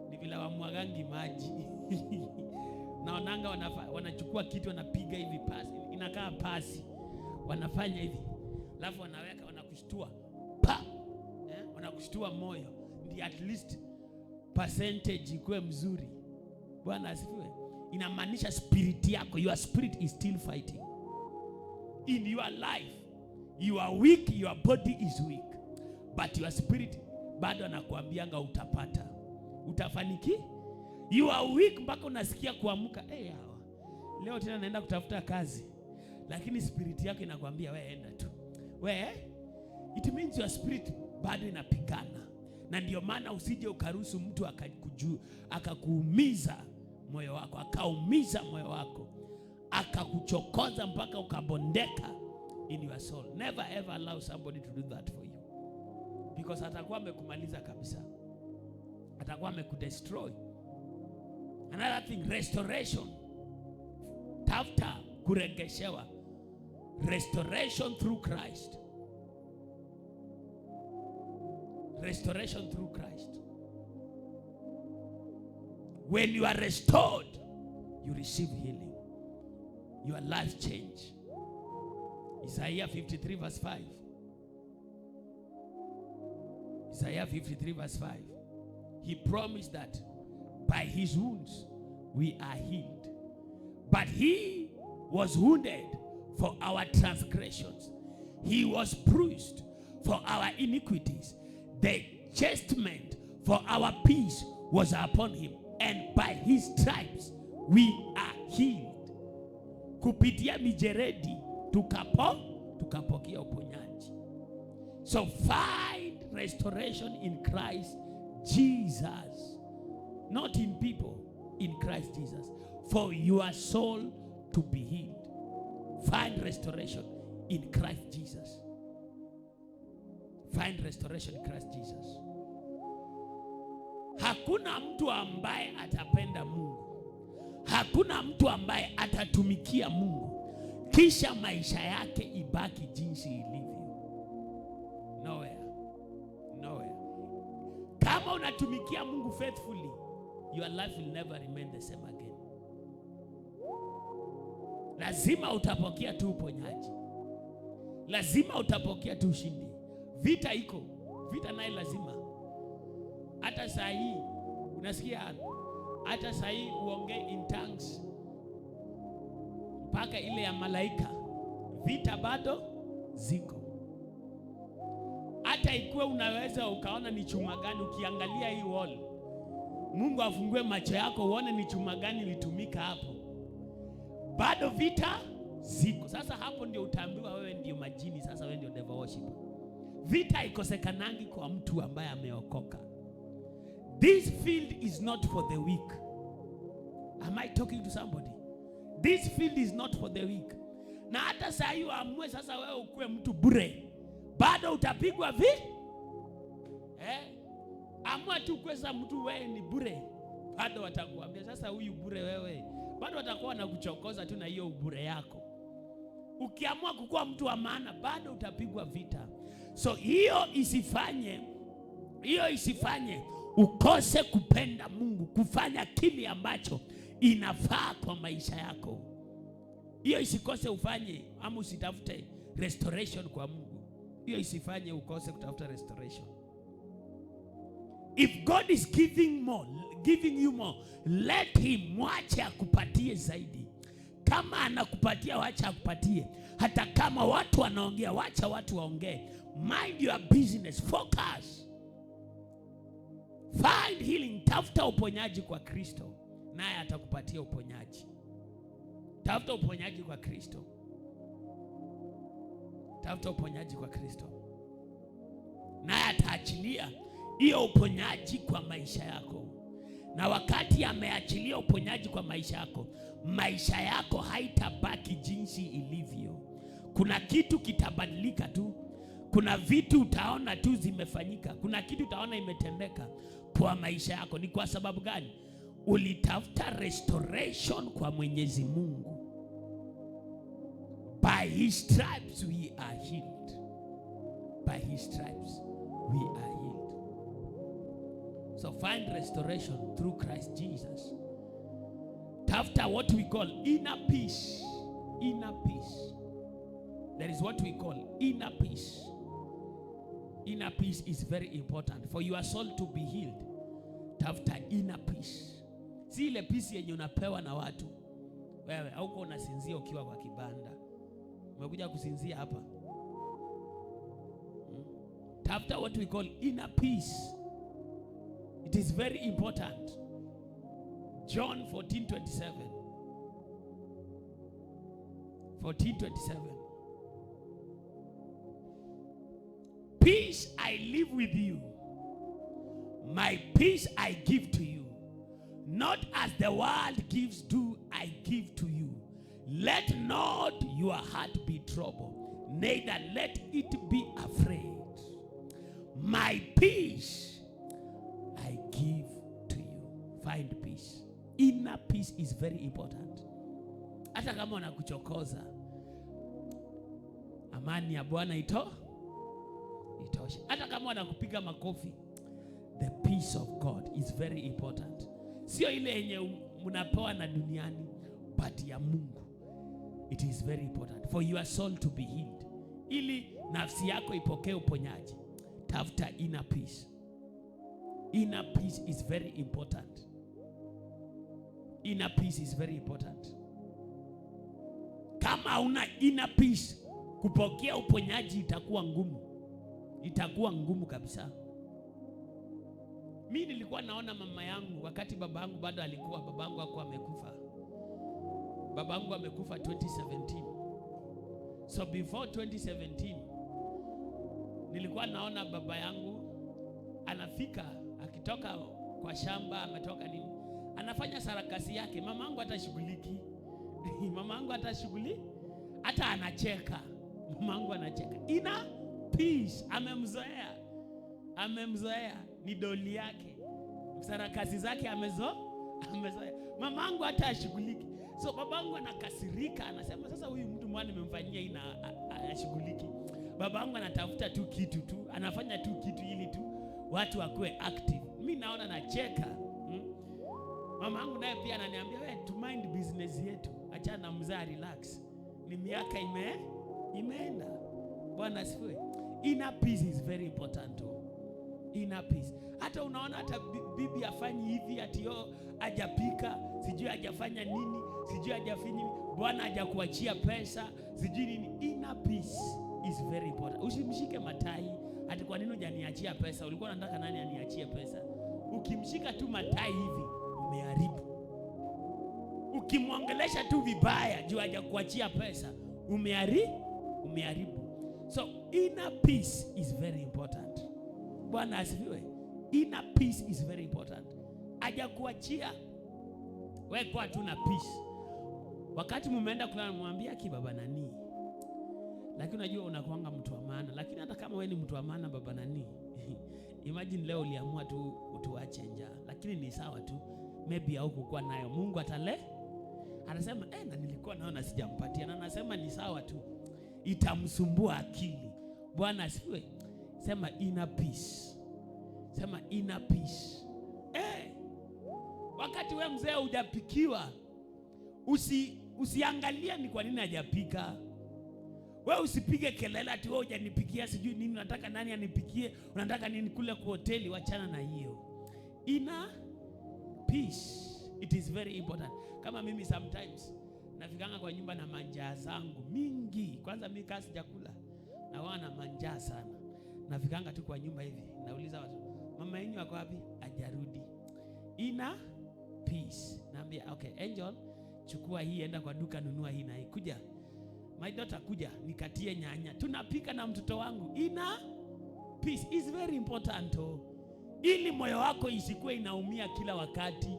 ni vile wamwagangi maji naonanga wanachukua kitu wanapiga hivi pasi, inakaa pasi, wanafanya hivi, alafu wanaweka, wanakushtua pa, eh? Wanakushtua moyo, ndi at least percentage ikuwe mzuri. Bwana asifiwe. Inamaanisha spirit yako, your spirit is still fighting in your life. You are weak, your body is weak, but your spirit bado anakuambianga utapata, utafaniki. You are weak mpaka unasikia kuamka, hey, hawa leo tena naenda kutafuta kazi, lakini spirit yako inakwambia we enda tu we. It means your spirit bado inapigana, na ndio maana usije ukaruhusu mtu akakuumiza moyo wako, akaumiza moyo wako, akakuchokoza mpaka ukabondeka in your soul. Never ever allow somebody to do that for you, because atakuwa amekumaliza kabisa, atakuwa amekudestroy. Another thing, restoration. Tafuta kuregeshewa, restoration through Christ. Restoration through Christ. When you are restored, you receive healing. Your life change. Isaiah 53 verse 5. Isaiah 53 verse 5. He promised that by his wounds we are healed. But he was wounded for our transgressions. He was bruised for our iniquities. The chastisement for our peace was upon him, and by his stripes we are healed. Kupitia mijeredi tukapokea uponyaji. So find restoration in Christ Jesus, not in people. in Christ Jesus for your soul to be healed. Find restoration in Christ Jesus. Find restoration in Christ Jesus. Hakuna mtu ambaye atapenda Mungu, hakuna mtu ambaye atatumikia Mungu kisha maisha yake ibaki jinsi ilivyo. Nowhere. Nowhere. Kama unatumikia Mungu faithfully, your life will never remain the same again. Lazima utapokea tu uponyaji, lazima utapokea tu ushindi. Vita iko, vita naye lazima. Hata saa hii unasikia, hata saa hii uongee in tongues mpaka ile ya malaika, vita bado ziko. Hata ikuwe unaweza ukaona ni chuma gani, ukiangalia hii wall, Mungu afungue macho yako uone ni chuma gani ilitumika hapo, bado vita ziko. Sasa hapo ndio utaambiwa wewe ndio majini, sasa wewe ndio devil worship. Vita ikosekanangi kwa mtu ambaye ameokoka. This field is not for the weak. Am I talking to somebody? This field is not for the weak. Na hata saa hii uamue sasa wewe ukuwe mtu bure, bado utapigwa vi eh? Amua tu ukuwe sasa mtu wewe ni bure, bado watakuambia sasa huyu bure wewe, bado watakuwa wanakuchokoza tu na hiyo ubure yako. Ukiamua kukuwa mtu wa maana, bado utapigwa vita. So hiyo isifanye ukose kupenda Mungu, kufanya kile ambacho inafaa kwa maisha yako. Hiyo isikose ufanye ama usitafute restoration kwa Mungu. Hiyo isifanye ukose kutafuta restoration. If God is giving more, giving you more, let him, mwache akupatie zaidi. Kama anakupatia, wacha akupatie. Hata kama watu wanaongea, wacha watu waongee. Mind your business, focus. Find healing, tafuta uponyaji kwa Kristo, naye atakupatia uponyaji. Tafuta uponyaji kwa Kristo, tafuta uponyaji kwa Kristo, naye ataachilia hiyo uponyaji kwa maisha yako. Na wakati ameachilia uponyaji kwa maisha yako, maisha yako haitabaki jinsi ilivyo. Kuna kitu kitabadilika tu, kuna vitu utaona tu zimefanyika, kuna kitu utaona imetendeka kwa maisha yako. Ni kwa sababu gani? Ulitafuta restoration kwa Mwenyezi Mungu. By his stripes we are healed. By his stripes we are healed. So find restoration through Christ Jesus. Tafuta what we call inner peace. Inner peace. There is what we call inner peace. Inner peace is very important for your soul to be healed. Tafuta inner peace. Si ile peace yenye unapewa na watu. Wewe hauko unasinzia ukiwa kwa kibanda. Umekuja kusinzia hapa. Tafuta what we call inner peace. It is very important. John 14:27. 14:27. "Peace I leave with you. My peace I give to you. Not as the world gives do I give to you. Let not your heart be troubled, neither let it be afraid. My peace I give to you." Find peace. Inner peace is very important. Hata kama wanakuchokoza, amani ya Bwana itoshe. Hata kama wanakupiga makofi, the peace of God is very important. Sio ile yenye mnapewa na duniani, but ya Mungu. It is very important for your soul to be healed. Ili nafsi yako ipokee uponyaji, tafuta inner peace. Inner peace is very important. Inner peace is very important. Kama una inner peace, kupokea uponyaji itakuwa ngumu, itakuwa ngumu kabisa. Mi nilikuwa naona mama yangu wakati baba yangu bado alikuwa, baba yangu hakuwa amekufa. Baba yangu amekufa 2017. So before 2017 nilikuwa naona baba yangu anafika akitoka kwa shamba, ametoka nini, Anafanya sarakasi yake, mamangu hatashughuliki. Mamangu hatashughuli, hata anacheka. Mamangu anacheka. Inner peace, amemzoea. Amemzoea, ni doli yake. Sarakasi zake amezoea. Mamangu hata ashughuliki. So babangu anakasirika, anasema sasa huyu mtu mwana nimemfanyia hii na ashughuliki. Babangu anatafuta tu kitu tu, anafanya tu kitu ili tu watu wakuwe active. Mimi naona nacheka. Mamangu naye pia ananiambia wewe to mind business yetu, achana na mzaa, relax. Ni miaka imeenda. Bwana asifiwe. Inner peace is very important too. Inner peace. Hata unaona hata bibi afanyi hivi ati yo hajapika, sijui hajafanya nini, sijui hajafanya nini, bwana hajakuachia pesa, sijui nini. Inner peace is very important. Usimshike matai ati kwa nini hujaniachia pesa? Ulikuwa unataka nani aniachie pesa? Ukimshika tu matai hivi umeharibu. Ukimwongelesha tu vibaya juu hajakuachia pesa, umeharibu. So inner peace is very important. Bwana asifiwe. Inner peace is very important. Hajakuachia, wewe kuwa tu na peace. Wakati mumeenda kulala, mwambie aki baba nani, lakini unajua unakuanga mtu wa maana. Lakini hata kama wewe ni mtu wa maana baba nani, imagine leo uliamua tu utuache njaa, lakini ni sawa tu, maybe haukukuwa nayo. Mungu atale anasema na nilikuwa nayo na sijampatia, na anasema ni sawa tu, itamsumbua akili. Bwana asifiwe. Sema inner peace. Sema inner peace. Wakati we mzee hujapikiwa, usiangalie ni kwa nini hajapika. We usipige kelele ati wewe hujanipikia sijui nini, unataka nani anipikie, unataka nini kule kwa hoteli. Wachana na hiyo. Inner peace, it is very important. Kama mimi sometimes nafikanga kwa nyumba na manjaa zangu mingi. Kwanza mimi kama sijakula na wana manjaa sana. Nafikanga tu kwa nyumba hivi, nauliza watu, mama yenu wako wapi? Hajarudi. Inner peace. Naambia okay, Angel, chukua hii, enda kwa duka nunua hii na hii. Kuja. My daughter kuja, nikatie nyanya. Tunapika na mtoto wangu. Inner peace is very important. Oh. Ili moyo wako isikuwe inaumia kila wakati.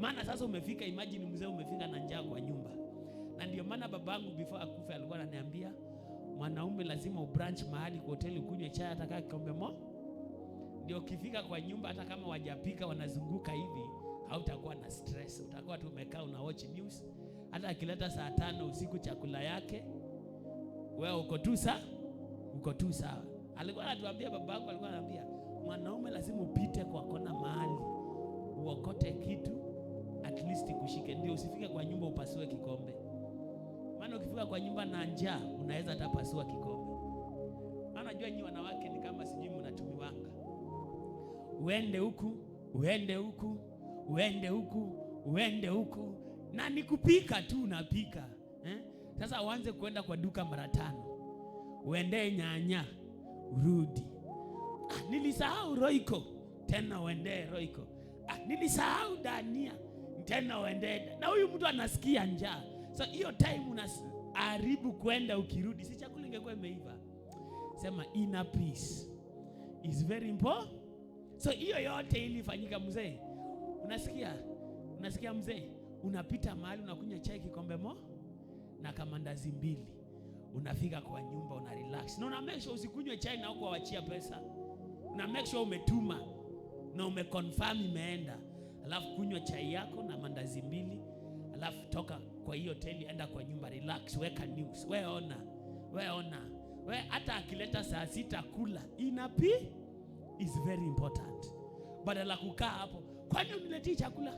Maana sasa umefika, imagine mzee umefika na njaa kwa nyumba. Na ndio maana babangu before akufe alikuwa ananiambia mwanaume lazima ubranch mahali kwa hoteli ukunywe chai hata kama kikombe moja. Ndio ukifika kwa nyumba hata kama wajapika wanazunguka hivi, hautakuwa na stress. Utakuwa tu umekaa una watch news. Hata akileta saa 5 usiku chakula yake, wewe uko tu sawa, uko tu sawa. Alikuwa anatuambia, babangu alikuwa ananiambia mwanaume lazima upite kwa kona mahali uokote kitu at least kushike, ndio usifike kwa nyumba upasue kikombe. Maana ukifika kwa nyumba na njaa unaweza hata pasua kikombe. Maana najua nyinyi wanawake ni kama sijui mnatumiwanga. Uende huku, uende huku, uende huku, uende huku, na ni kupika tu unapika. Sasa uanze kuenda kwa duka mara 5. Uende nyanya, urudi. Nilisahau roiko, tena uende roiko. Nilisahau dania, tena uende. Na huyu mtu anasikia njaa. So hiyo time unaharibu kwenda ukirudi, si chakula ingekuwa imeiva. Sema inner peace is very important. So hiyo yote ilifanyika mzee. Unasikia? Unasikia mzee? Unapita mahali unakunywa chai kikombe mo na kamandazi 2. Unafika kwa nyumba una relax. Na una make sure usikunywe chai na huko waachia pesa. Una make sure umetuma na umeconfirm imeenda. Alafu kunywa chai yako na mandazi 2. Alafu toka kwa hiyo hoteli enda kwa nyumba relax, weka news. We ona. We ona. We hata akileta saa 6 kula. Inner peace is very important. Badala kukaa hapo, kwani uniletea chakula?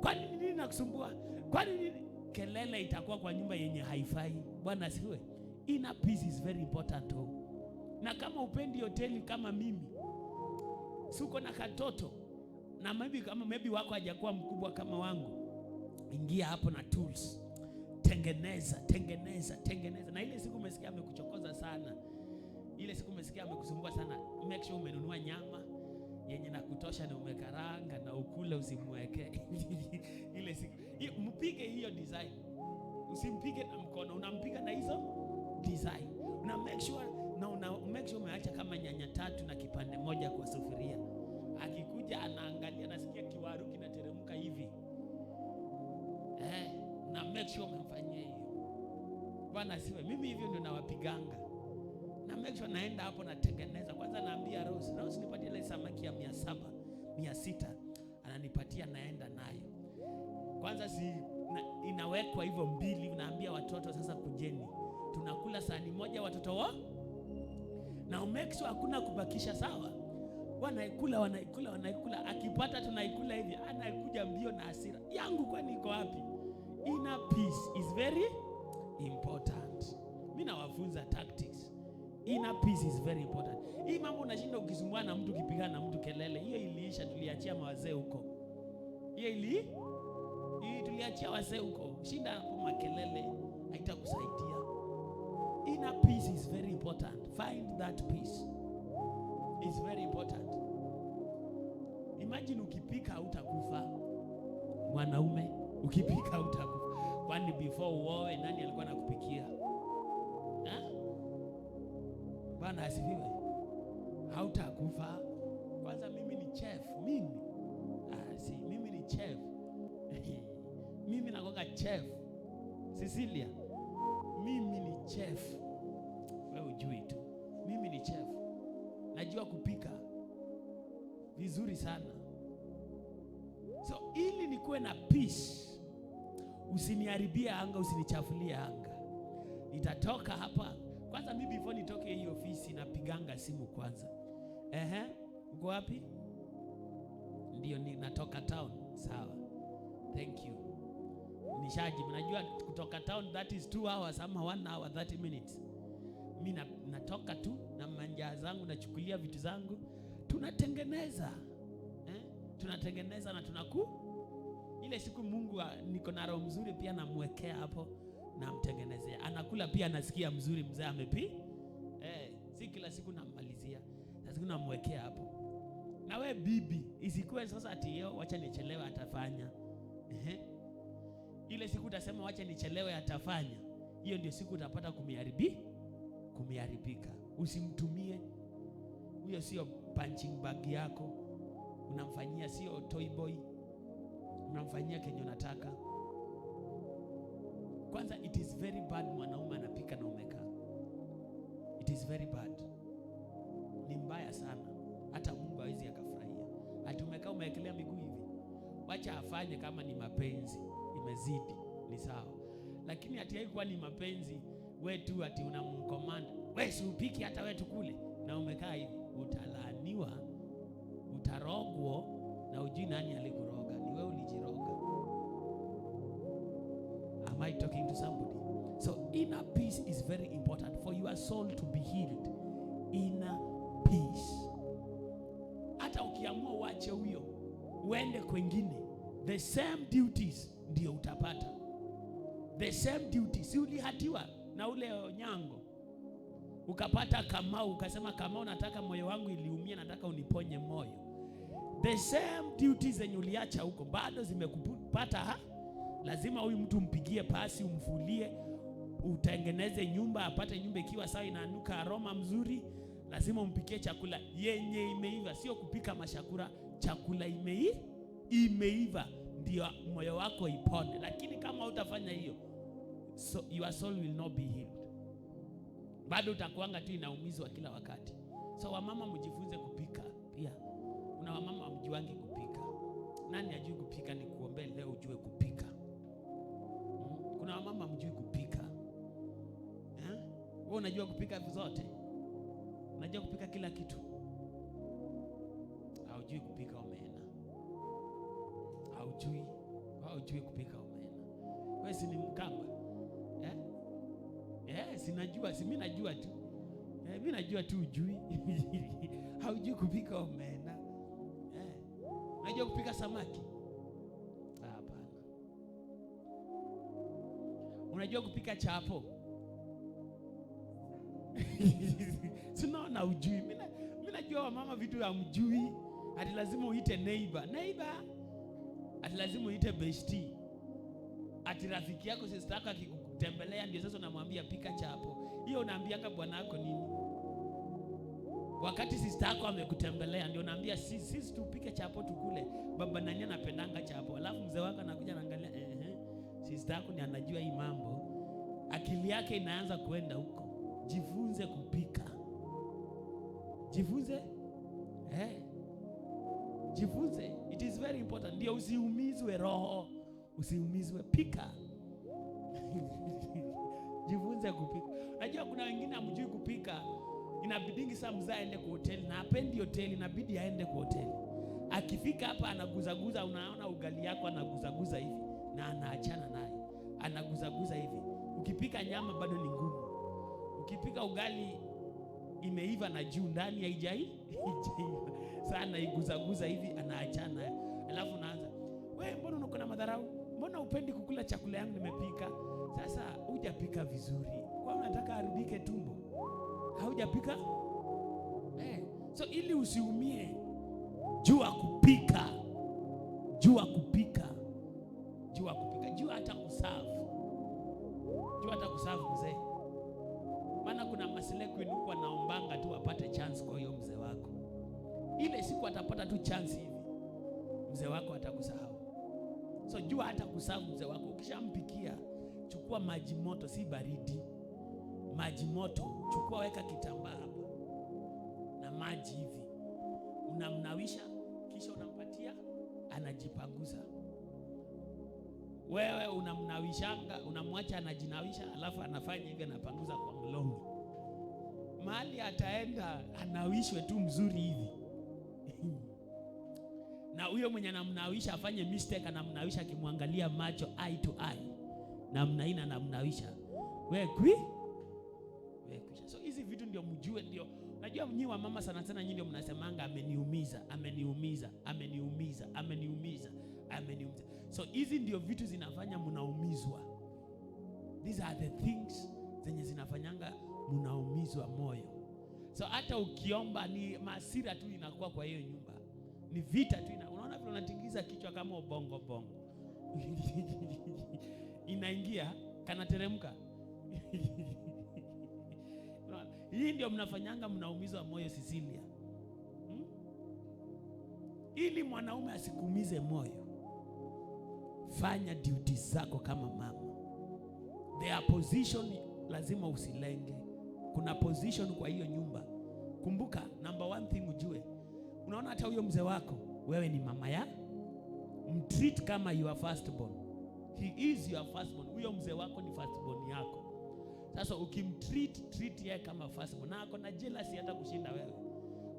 Kwani nini nakusumbua? Kwani nini? Kelele itakuwa kwa nyumba yenye haifai. Bwana asifiwe. Inner peace is very important. Oh. Na kama upendi hoteli kama mimi, si uko na katoto na maybe kama maybe wako hajakuwa mkubwa kama wangu, ingia hapo na tools. Tengeneza, tengeneza, tengeneza. Na ile siku umesikia amekuchokoza sana, ile siku umesikia amekusumbua sana, make sure umenunua nyama yenye na kutosha na umekaranga na ukule, usimweke. Ile siku mpige hiyo design. Usimpige na mkono, unampiga na hizo design. Una make sure na una make sure umeacha kama nyanya 3 na kipande moja kwa sufuria. Akikuja anaangalia, nasikia kiwaru kinateremka hivi. Make sure umemfanyia hiyo. Bwana asifiwe. Mimi hivyo ndio nawapiganga. Na make sure naenda hapo natengeneza. Kwanza naambia Rose, "Rose, nipatie ile samaki ya 700, 600." Ananipatia, naenda nayo. Kwanza si na, inawekwa hivyo mbili, unaambia watoto, "Sasa kujeni. Tunakula sahani moja watoto wa." Na make sure hakuna kubakisha, sawa? Wanaikula, wanaikula, wanaikula. Akipata tunaikula hivi, anakuja mbio na hasira. "Yangu kwani iko wapi?" Inner peace is very important. Mimi nawafunza tactics. Inner peace is very important. Hii mambo unashinda ukisumbua na mtu, ukipigana na mtu kelele, hiyo iliisha, tuliachia mawazee huko. Hiyo hii tuliachia wazee huko. Shinda hapo makelele haitakusaidia. Inner peace is very important. Find that peace. It's very important. Imagine ukipika hutakufa. Mwanaume, ukipika hutakufa. Kwani before uoe nani alikuwa anakupikia? Ha? Bwana asifiwe. Hautakufa. Kwanza mimi ni chef, mimi. Ah, si mimi ni chef. Mimi nakoga chef. Cecilia. Mimi ni chef. Wewe ujui tu. Mimi ni chef. Najua kupika vizuri sana. So ili nikuwe na peace, usiniharibie anga, usinichafulie anga. Nitatoka hapa kwanza. Mimi before nitoke hii ofisi napiganga simu kwanza. Ehe, uko wapi? Ndio, ni natoka town. Sawa, thank you. Nishaji, najua kutoka town that is 2 hours ama 1 hour 30 minutes. Mi natoka tu na manjaa zangu, nachukulia vitu zangu, tunatengeneza, eh? Tunatengeneza na tunaku ile siku Mungu niko na roho mzuri pia, namwekea hapo, namtengenezea, anakula pia, anasikia mzuri, mzee amepi si kila siku nammalizia, na siku namwekea hapo. Na we bibi, isikuwe sasa ati yo, wacha nichelewe atafanya. Ehe. Ile siku utasema wacha nichelewe atafanya, hiyo ndio siku utapata kumiharibika. Usimtumie huyo, sio punching bag yako unamfanyia, sio toy boy unamfanyia kenye unataka. Kwanza it is very bad mwanaume anapika na umekaa. It is very bad, ni mbaya sana, hata Mungu hawezi akafurahia. Ati umekaa umewekelea miguu hivi. Wacha afanye kama ni mapenzi imezidi, ni sawa, lakini ati haikuwa ni mapenzi, we tu ati unamcommand, "We si upiki hata we tukule," na umekaa hivi, utalaaniwa, utarogwa na ujui nani alikuroga, ni wewe ulijiroga. Am I talking to somebody? So inner peace is very important for your soul to be healed. Inner peace. Hata ukiamua uache huyo uende kwengine, the same duties ndio utapata. The same duties. Si ulihurtiwa na ule nyango ukapata Kamau, ukasema, "Kamau, nataka moyo wangu iliumia, nataka uniponye moyo." The same duties zenye uliacha huko bado zimekupata ha? Lazima huyu mtu umpigie pasi, umfulie, utengeneze nyumba, apate nyumba ikiwa sawa, inanuka aroma mzuri. Lazima umpikie chakula yenye imeiva, sio kupika mashakura, chakula imeiva ndio moyo wako ipone. Lakini kama utafanya hiyo, so your soul will not be healed. Bado utakuanga tu inaumizwa kila wakati. So wamama, mjifunze kupika pia. Kuna wamama hamjuangi kupika. Nani ajui kupika? Ni kuombea leo ujue kupika. Kuna wamama hamjui kupika. Eh? Wewe unajua kupika zote? Unajua kupika kila kitu? Haujui kupika omena. Haujui. Haujui kupika omena. Wewe si ni Mkamba? Eh? Eh, sinajua, si mimi najua tu. Eh, mimi najua tu ujui. Haujui kupika omena. Eh. Unajua kupika samaki? Ah, hapana. Unajua kupika chapo? Sinaona ujui. Mimi najua wamama vitu hamjui. Ati lazima uite neighbor. Neighbor. Ati lazima uite bestie. Ati rafiki yako, sister yako akikutembelea ndio sasa unamwambia pika chapo. Hiyo unaambianga bwana yako nini? Wakati sister yako amekutembelea ndio unaambia sisi tupike chapo tukule. Baba nani anapendanga chapo. Alafu mzee wako anakuja anaangalia, ehe. Sister yako ni anajua hii mambo, akili yake inaanza kuenda huko. Jifunze kupika, jifunze, eh, jifunze. It is very important, ndio usiumizwe roho, usiumizwe. Pika. Jifunze kupika. Najua kuna wengine hamjui kupika, inabidingi saa mzee aende kwa hoteli na hapendi hoteli, inabidi aende kwa hoteli. Akifika hapa anaguzaguza, unaona ugali yako anaguzaguza hivi na anaachana naye, anaguzaguza hivi. Ukipika nyama bado ni ngumu, ukipika ugali imeiva na juu ndani haijaiva sana, iguzaguza hivi anaachana naye, alafu unaanza we, mbona uko na madharau? Mbona hupendi kukula chakula yangu nimepika? Sasa hujapika vizuri, kwa unataka arudike tumbo? Haujapika eh. So ili usiumie, jua kupika, jua kupika, jua kupika, jua hata kuserve, jua hata kuserve mzee. Maana kuna maslay queen huko anaombanga tu apate chance kwa hiyo mzee wako. Ile siku atapata tu chance hivi, mzee wako atakusahau. So jua hata kuserve mzee wako. Ukishampikia, chukua maji moto, si baridi, maji moto chukua, weka kitambaa hapa na maji hivi, unamnawisha, kisha unampatia, anajipanguza. Wewe unamnawishanga, unamwacha anajinawisha, alafu anafanya hivi, anapanguza kwa mlomo. Mahali ataenda anawishwe tu mzuri hivi na huyo mwenye anamnawisha afanye mistake, anamnawisha akimwangalia macho eye to eye, namna hii anamnawisha we kwi we kwisha. So hizi vitu ndio mjue, ndio najua nyinyi wa mama sana sana, nyinyi ndio mnasemanga ameniumiza, ameniumiza, ameniumiza, ameniumiza, ameniumiza. So hizi ndio vitu zinafanya mnaumizwa. These are the things zenye zinafanyanga mnaumizwa moyo. So hata ukiomba ni hasira tu inakuwa kwa hiyo nyumba, ni vita tu unaona vile unatingiza kichwa kama ubongo bongo inaingia kanateremka. Unaona? Hii ndio mnafanyanga mnaumizwa moyo Cecilia, Ili mwanaume asikuumize moyo, fanya duty zako kama mama. Their position lazima usilenge. Kuna position kwa hiyo nyumba. Kumbuka, number one thing ujue, unaona hata huyo mzee wako, wewe ni mama ya mtreat kama your firstborn. He is your firstborn. Huyo mzee wako ni firstborn yako. Sasa ukimtreat, treat yeye kama firstborn. Na ako na jealousy hata kushinda wewe.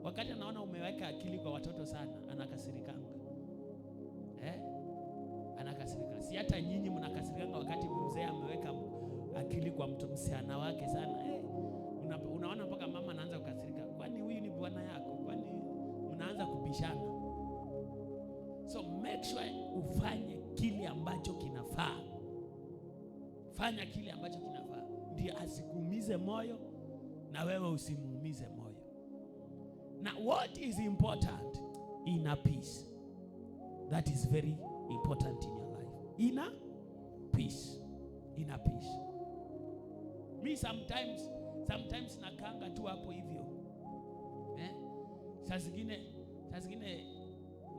Wakati anaona umeweka akili kwa watoto sana, anakasirikanga. Eh? Anakasirika. Si hata nyinyi mnakasirikanga wakati mzee ameweka akili kwa mtu msichana wake sana. Eh? Unaona mpaka mama anaanza kukasirika. Kwani huyu ni bwana yako? Kwani mnaanza kubishana? So make sure ufanye kile ambacho kinafaa. Fanya kile ambacho kinafaa, ndio asikuumize moyo na wewe usimuumize moyo. Na what is important? Inner peace. That is very important in your life. Inner peace. Inner peace. Me sometimes nakanga tu hapo hivyo. Eh? Saa zingine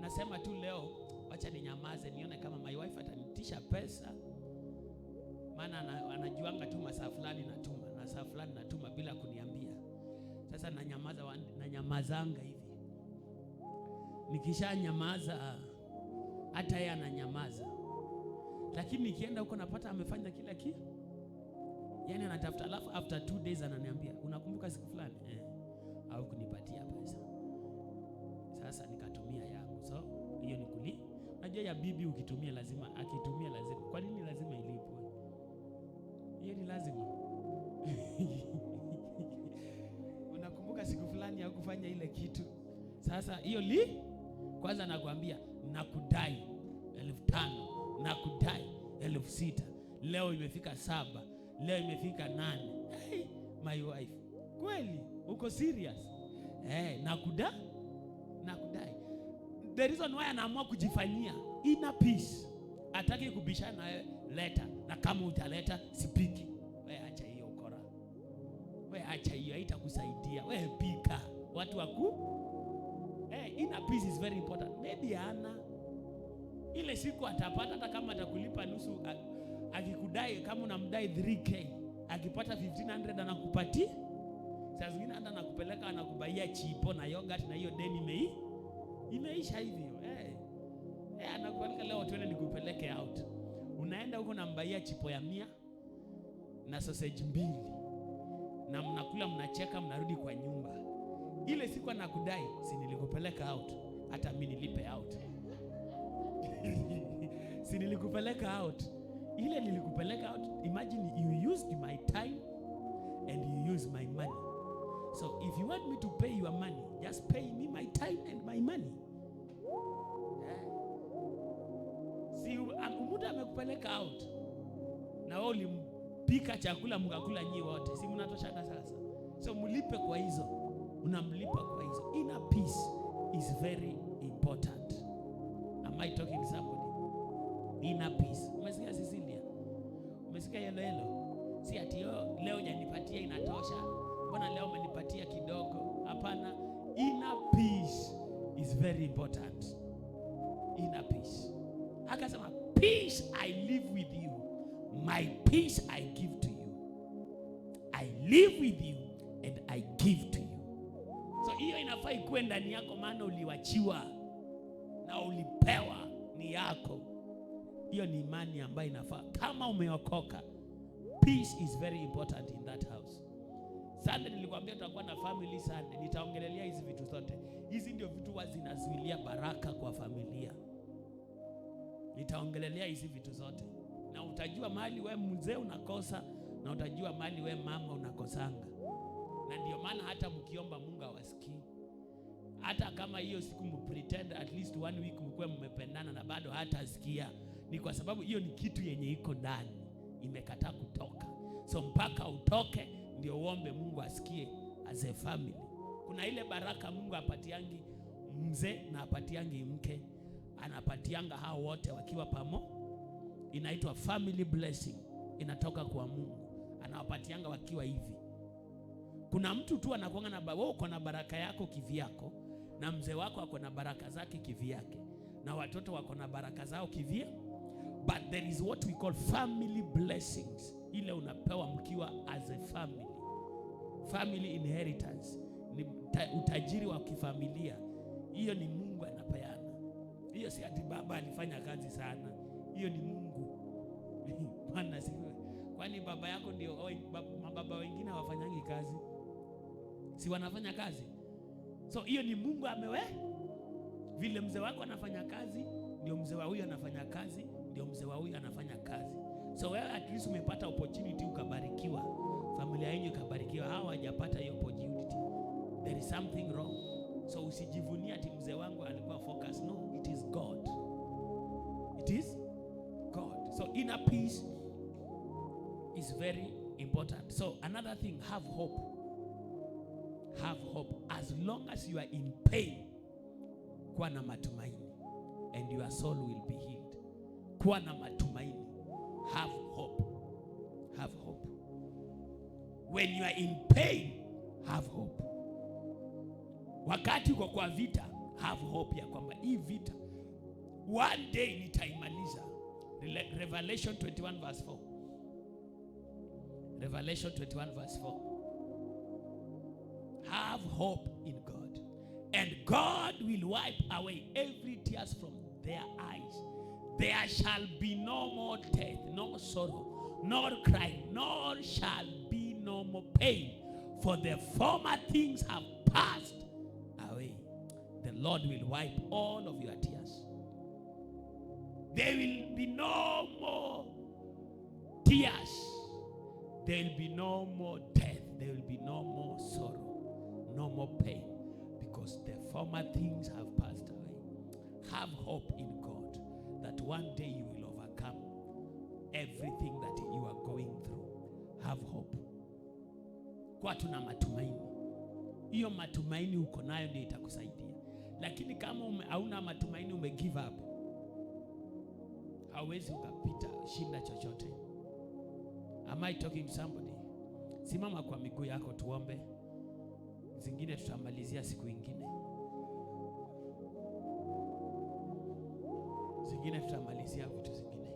nasema tu leo wacha ninyamaze nione kama my wife atanitisha pesa, maana anajuanga tu masaa fulani natuma na saa fulani natuma bila kuniambia. Sasa nanyamaza, nanyamazanga hivi. Nikisha nyamaza hata yeye ananyamaza, lakini nikienda huko napata amefanya kila kitu, yaani anatafuta, alafu after 2 days ananiambia, unakumbuka siku fulani au kunipatia pesa? Sasa nikatumia yangu, so hiyo ni kuli. Unajua ya bibi ukitumia lazima, akitumia lazima. Kwa nini lazima ilipwe? Hiyo ni lazima. Unakumbuka siku fulani ya kufanya ile kitu. Sasa hiyo li kwanza nakwambia nakudai 5,000, nakudai 6,000, leo imefika 7, leo imefika 8. Hey, my wife, kweli uko serious? Hey, nakudai. The reason why anaamua kujifanyia inner peace, ataki kubishana na wewe, leta, na kama utaleta sipiki. We acha hiyo ukora, we acha hiyo, haitakusaidia. We pika watu waku. Hey, inner peace is very important. Maybe ana ile siku atapata, hata kama atakulipa nusu, Akikudai, kama unamdai 3K, akipata 1500 anakupatia. Saa zingine hata anakupeleka, anakubuyia chipo na yogurt na hiyo deni imeisha hivyo. Eh. Eh, anakupeleka, "Leo twende nikupeleke out." Unaenda huko, nambuyia chipo ya 100 na sausage mbili na mnakula, mnacheka, mnarudi kwa nyumba. Ile siku anakudai, "Si nilikupeleka out? Hata mimi nilipe out. Si nilikupeleka out? Ile nilikupeleka out." Imagine you used my time and you use my money. So if you want me to pay your money, just pay me my time and my money. Eh? Si mtu amekupeleka out na wewe ulimpika chakula mkakula nyi wote, si mnatoshana sasa? So mlipe kwa hizo, unamlipa kwa hizo. Inner peace is very important. Am I talking to somebody? Inner peace. Umesikia, Cecilia? Umesikia, yellow yellow? Si ati, "Yo, leo hujanipatia inatosha. Mbona leo umenipatia kidogo?" Hapana. Inner peace is very important. Inner peace. Akasema, "Peace I live with you. My peace I give to you. I live with you and I give to you." So hiyo inafaa ikuwe ndani yako, maana uliwachiwa na ulipewa, ni yako. Hiyo ni imani ambayo inafaa. Kama umeokoka, peace is very important in that house. Sunday nilikwambia tutakuwa na family Sunday, nitaongelelea hizi vitu zote. Hizi ndio vitu huwa zinazuilia baraka kwa familia. Nitaongelelea hizi vitu zote, na utajua mahali we mzee unakosa, na utajua mahali we mama unakosanga, na ndio maana hata mkiomba Mungu hawasikii. Hata kama hiyo siku mpretend at least one week mkuwe mmependana na bado hatasikia, ni kwa sababu hiyo ni kitu yenye iko ndani, imekataa kutoka. So mpaka utoke ndio uombe Mungu asikie as a family. Kuna ile baraka Mungu apatiangi mzee na apatiangi mke, anapatianga hao wote wakiwa pamo, inaitwa family blessing, inatoka kwa Mungu, anawapatianga wakiwa hivi. Kuna mtu tu anakuanga na, wewe uko na baraka yako kivyako, na mzee wako ako na baraka zake kivyake, na watoto wako na baraka zao kivya, but there is what we call family blessings, ile unapewa mkiwa as a family. Family inheritance ni utajiri wa kifamilia. Hiyo ni Mungu anapeana. Hiyo si ati baba alifanya kazi sana, hiyo ni Mungu. Bwana asifiwe. Kwani baba yako ndio oi, mababa wengine hawafanyangi kazi? Si wanafanya kazi? So hiyo ni Mungu amewe. Vile mzee wako anafanya kazi, ndio mzee wa huyu anafanya kazi, ndio mzee wa huyu anafanya kazi. So wewe at least umepata opportunity ukabarikiwa, familia yenu ikabarikiwa. Hawa hawajapata hiyo opportunity. There is something wrong. So usijivunie ati mzee wangu alikuwa focus. No, it is God. It is God. So inner peace is very important. So another thing, have hope. Have hope. As long as you are in pain, kuwa na matumaini and your soul will be healed. Kuwa na matumaini. Have hope. Have hope. When you are in pain, have hope. Wakati uko kwa vita, have hope ya kwamba hii vita one day nitaimaliza. Revelation 21 verse 4. Revelation 21 verse 4. Have hope in God. And God will wipe away every tears from their eyes. There shall be no more death, no sorrow, nor crying, nor shall be no more pain, for the former things have passed away. The Lord will wipe all of your tears. There will be no more tears. There will be no more death. There will be no more sorrow, no more pain, because the former things have passed away. Have hope in God that one day you will overcome everything that you are going through. Have hope. Kuwa tuna matumaini. Hiyo matumaini uko nayo ndio itakusaidia, lakini kama hauna matumaini, ume give up, hauwezi ukapita shinda chochote. Am I talking to somebody? Simama kwa miguu yako tuombe, zingine tutamalizia siku ingine, zingine tutamalizia vitu zingine.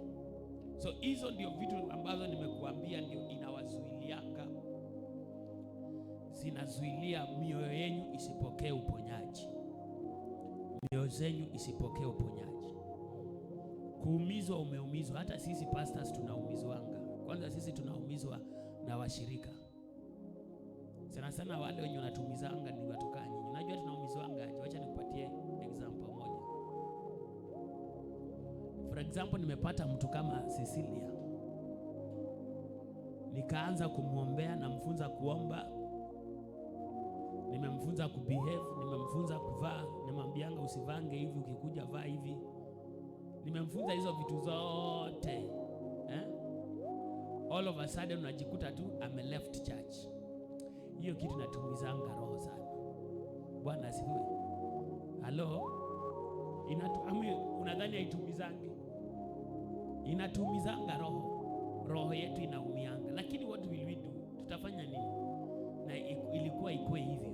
So hizo ndio vitu ambazo nimekuambia ndio inawazuilianga, zinazuilia mioyo yenu isipokee uponyaji, mioyo zenyu isipokee uponyaji. Kuumizwa, umeumizwa. Hata sisi pastors tunaumizwanga. Kwanza sisi tunaumizwa na washirika sana sana, wale wenye wanatumizanga ni watu nyinyi. Unajua tunaumizwanga aje? Wacha nikupatie example moja. For example, nimepata mtu kama Cecilia, nikaanza kumwombea, namfunza kuomba, nimemfunza kubehave, nimemfunza kuvaa, nimwambianga usivange hivi, ukikuja vaa hivi, nimemfunza hizo vitu zote, eh? All of a sudden unajikuta tu ame left church. Hiyo kitu inatumizanga roho sana. Bwana asifiwe. Halo, unadhani haitumizangi? Inatumizanga roho, roho yetu inaumianga, lakini what will we do? Tutafanya nini? Na ilikuwa ikuwe hivyo.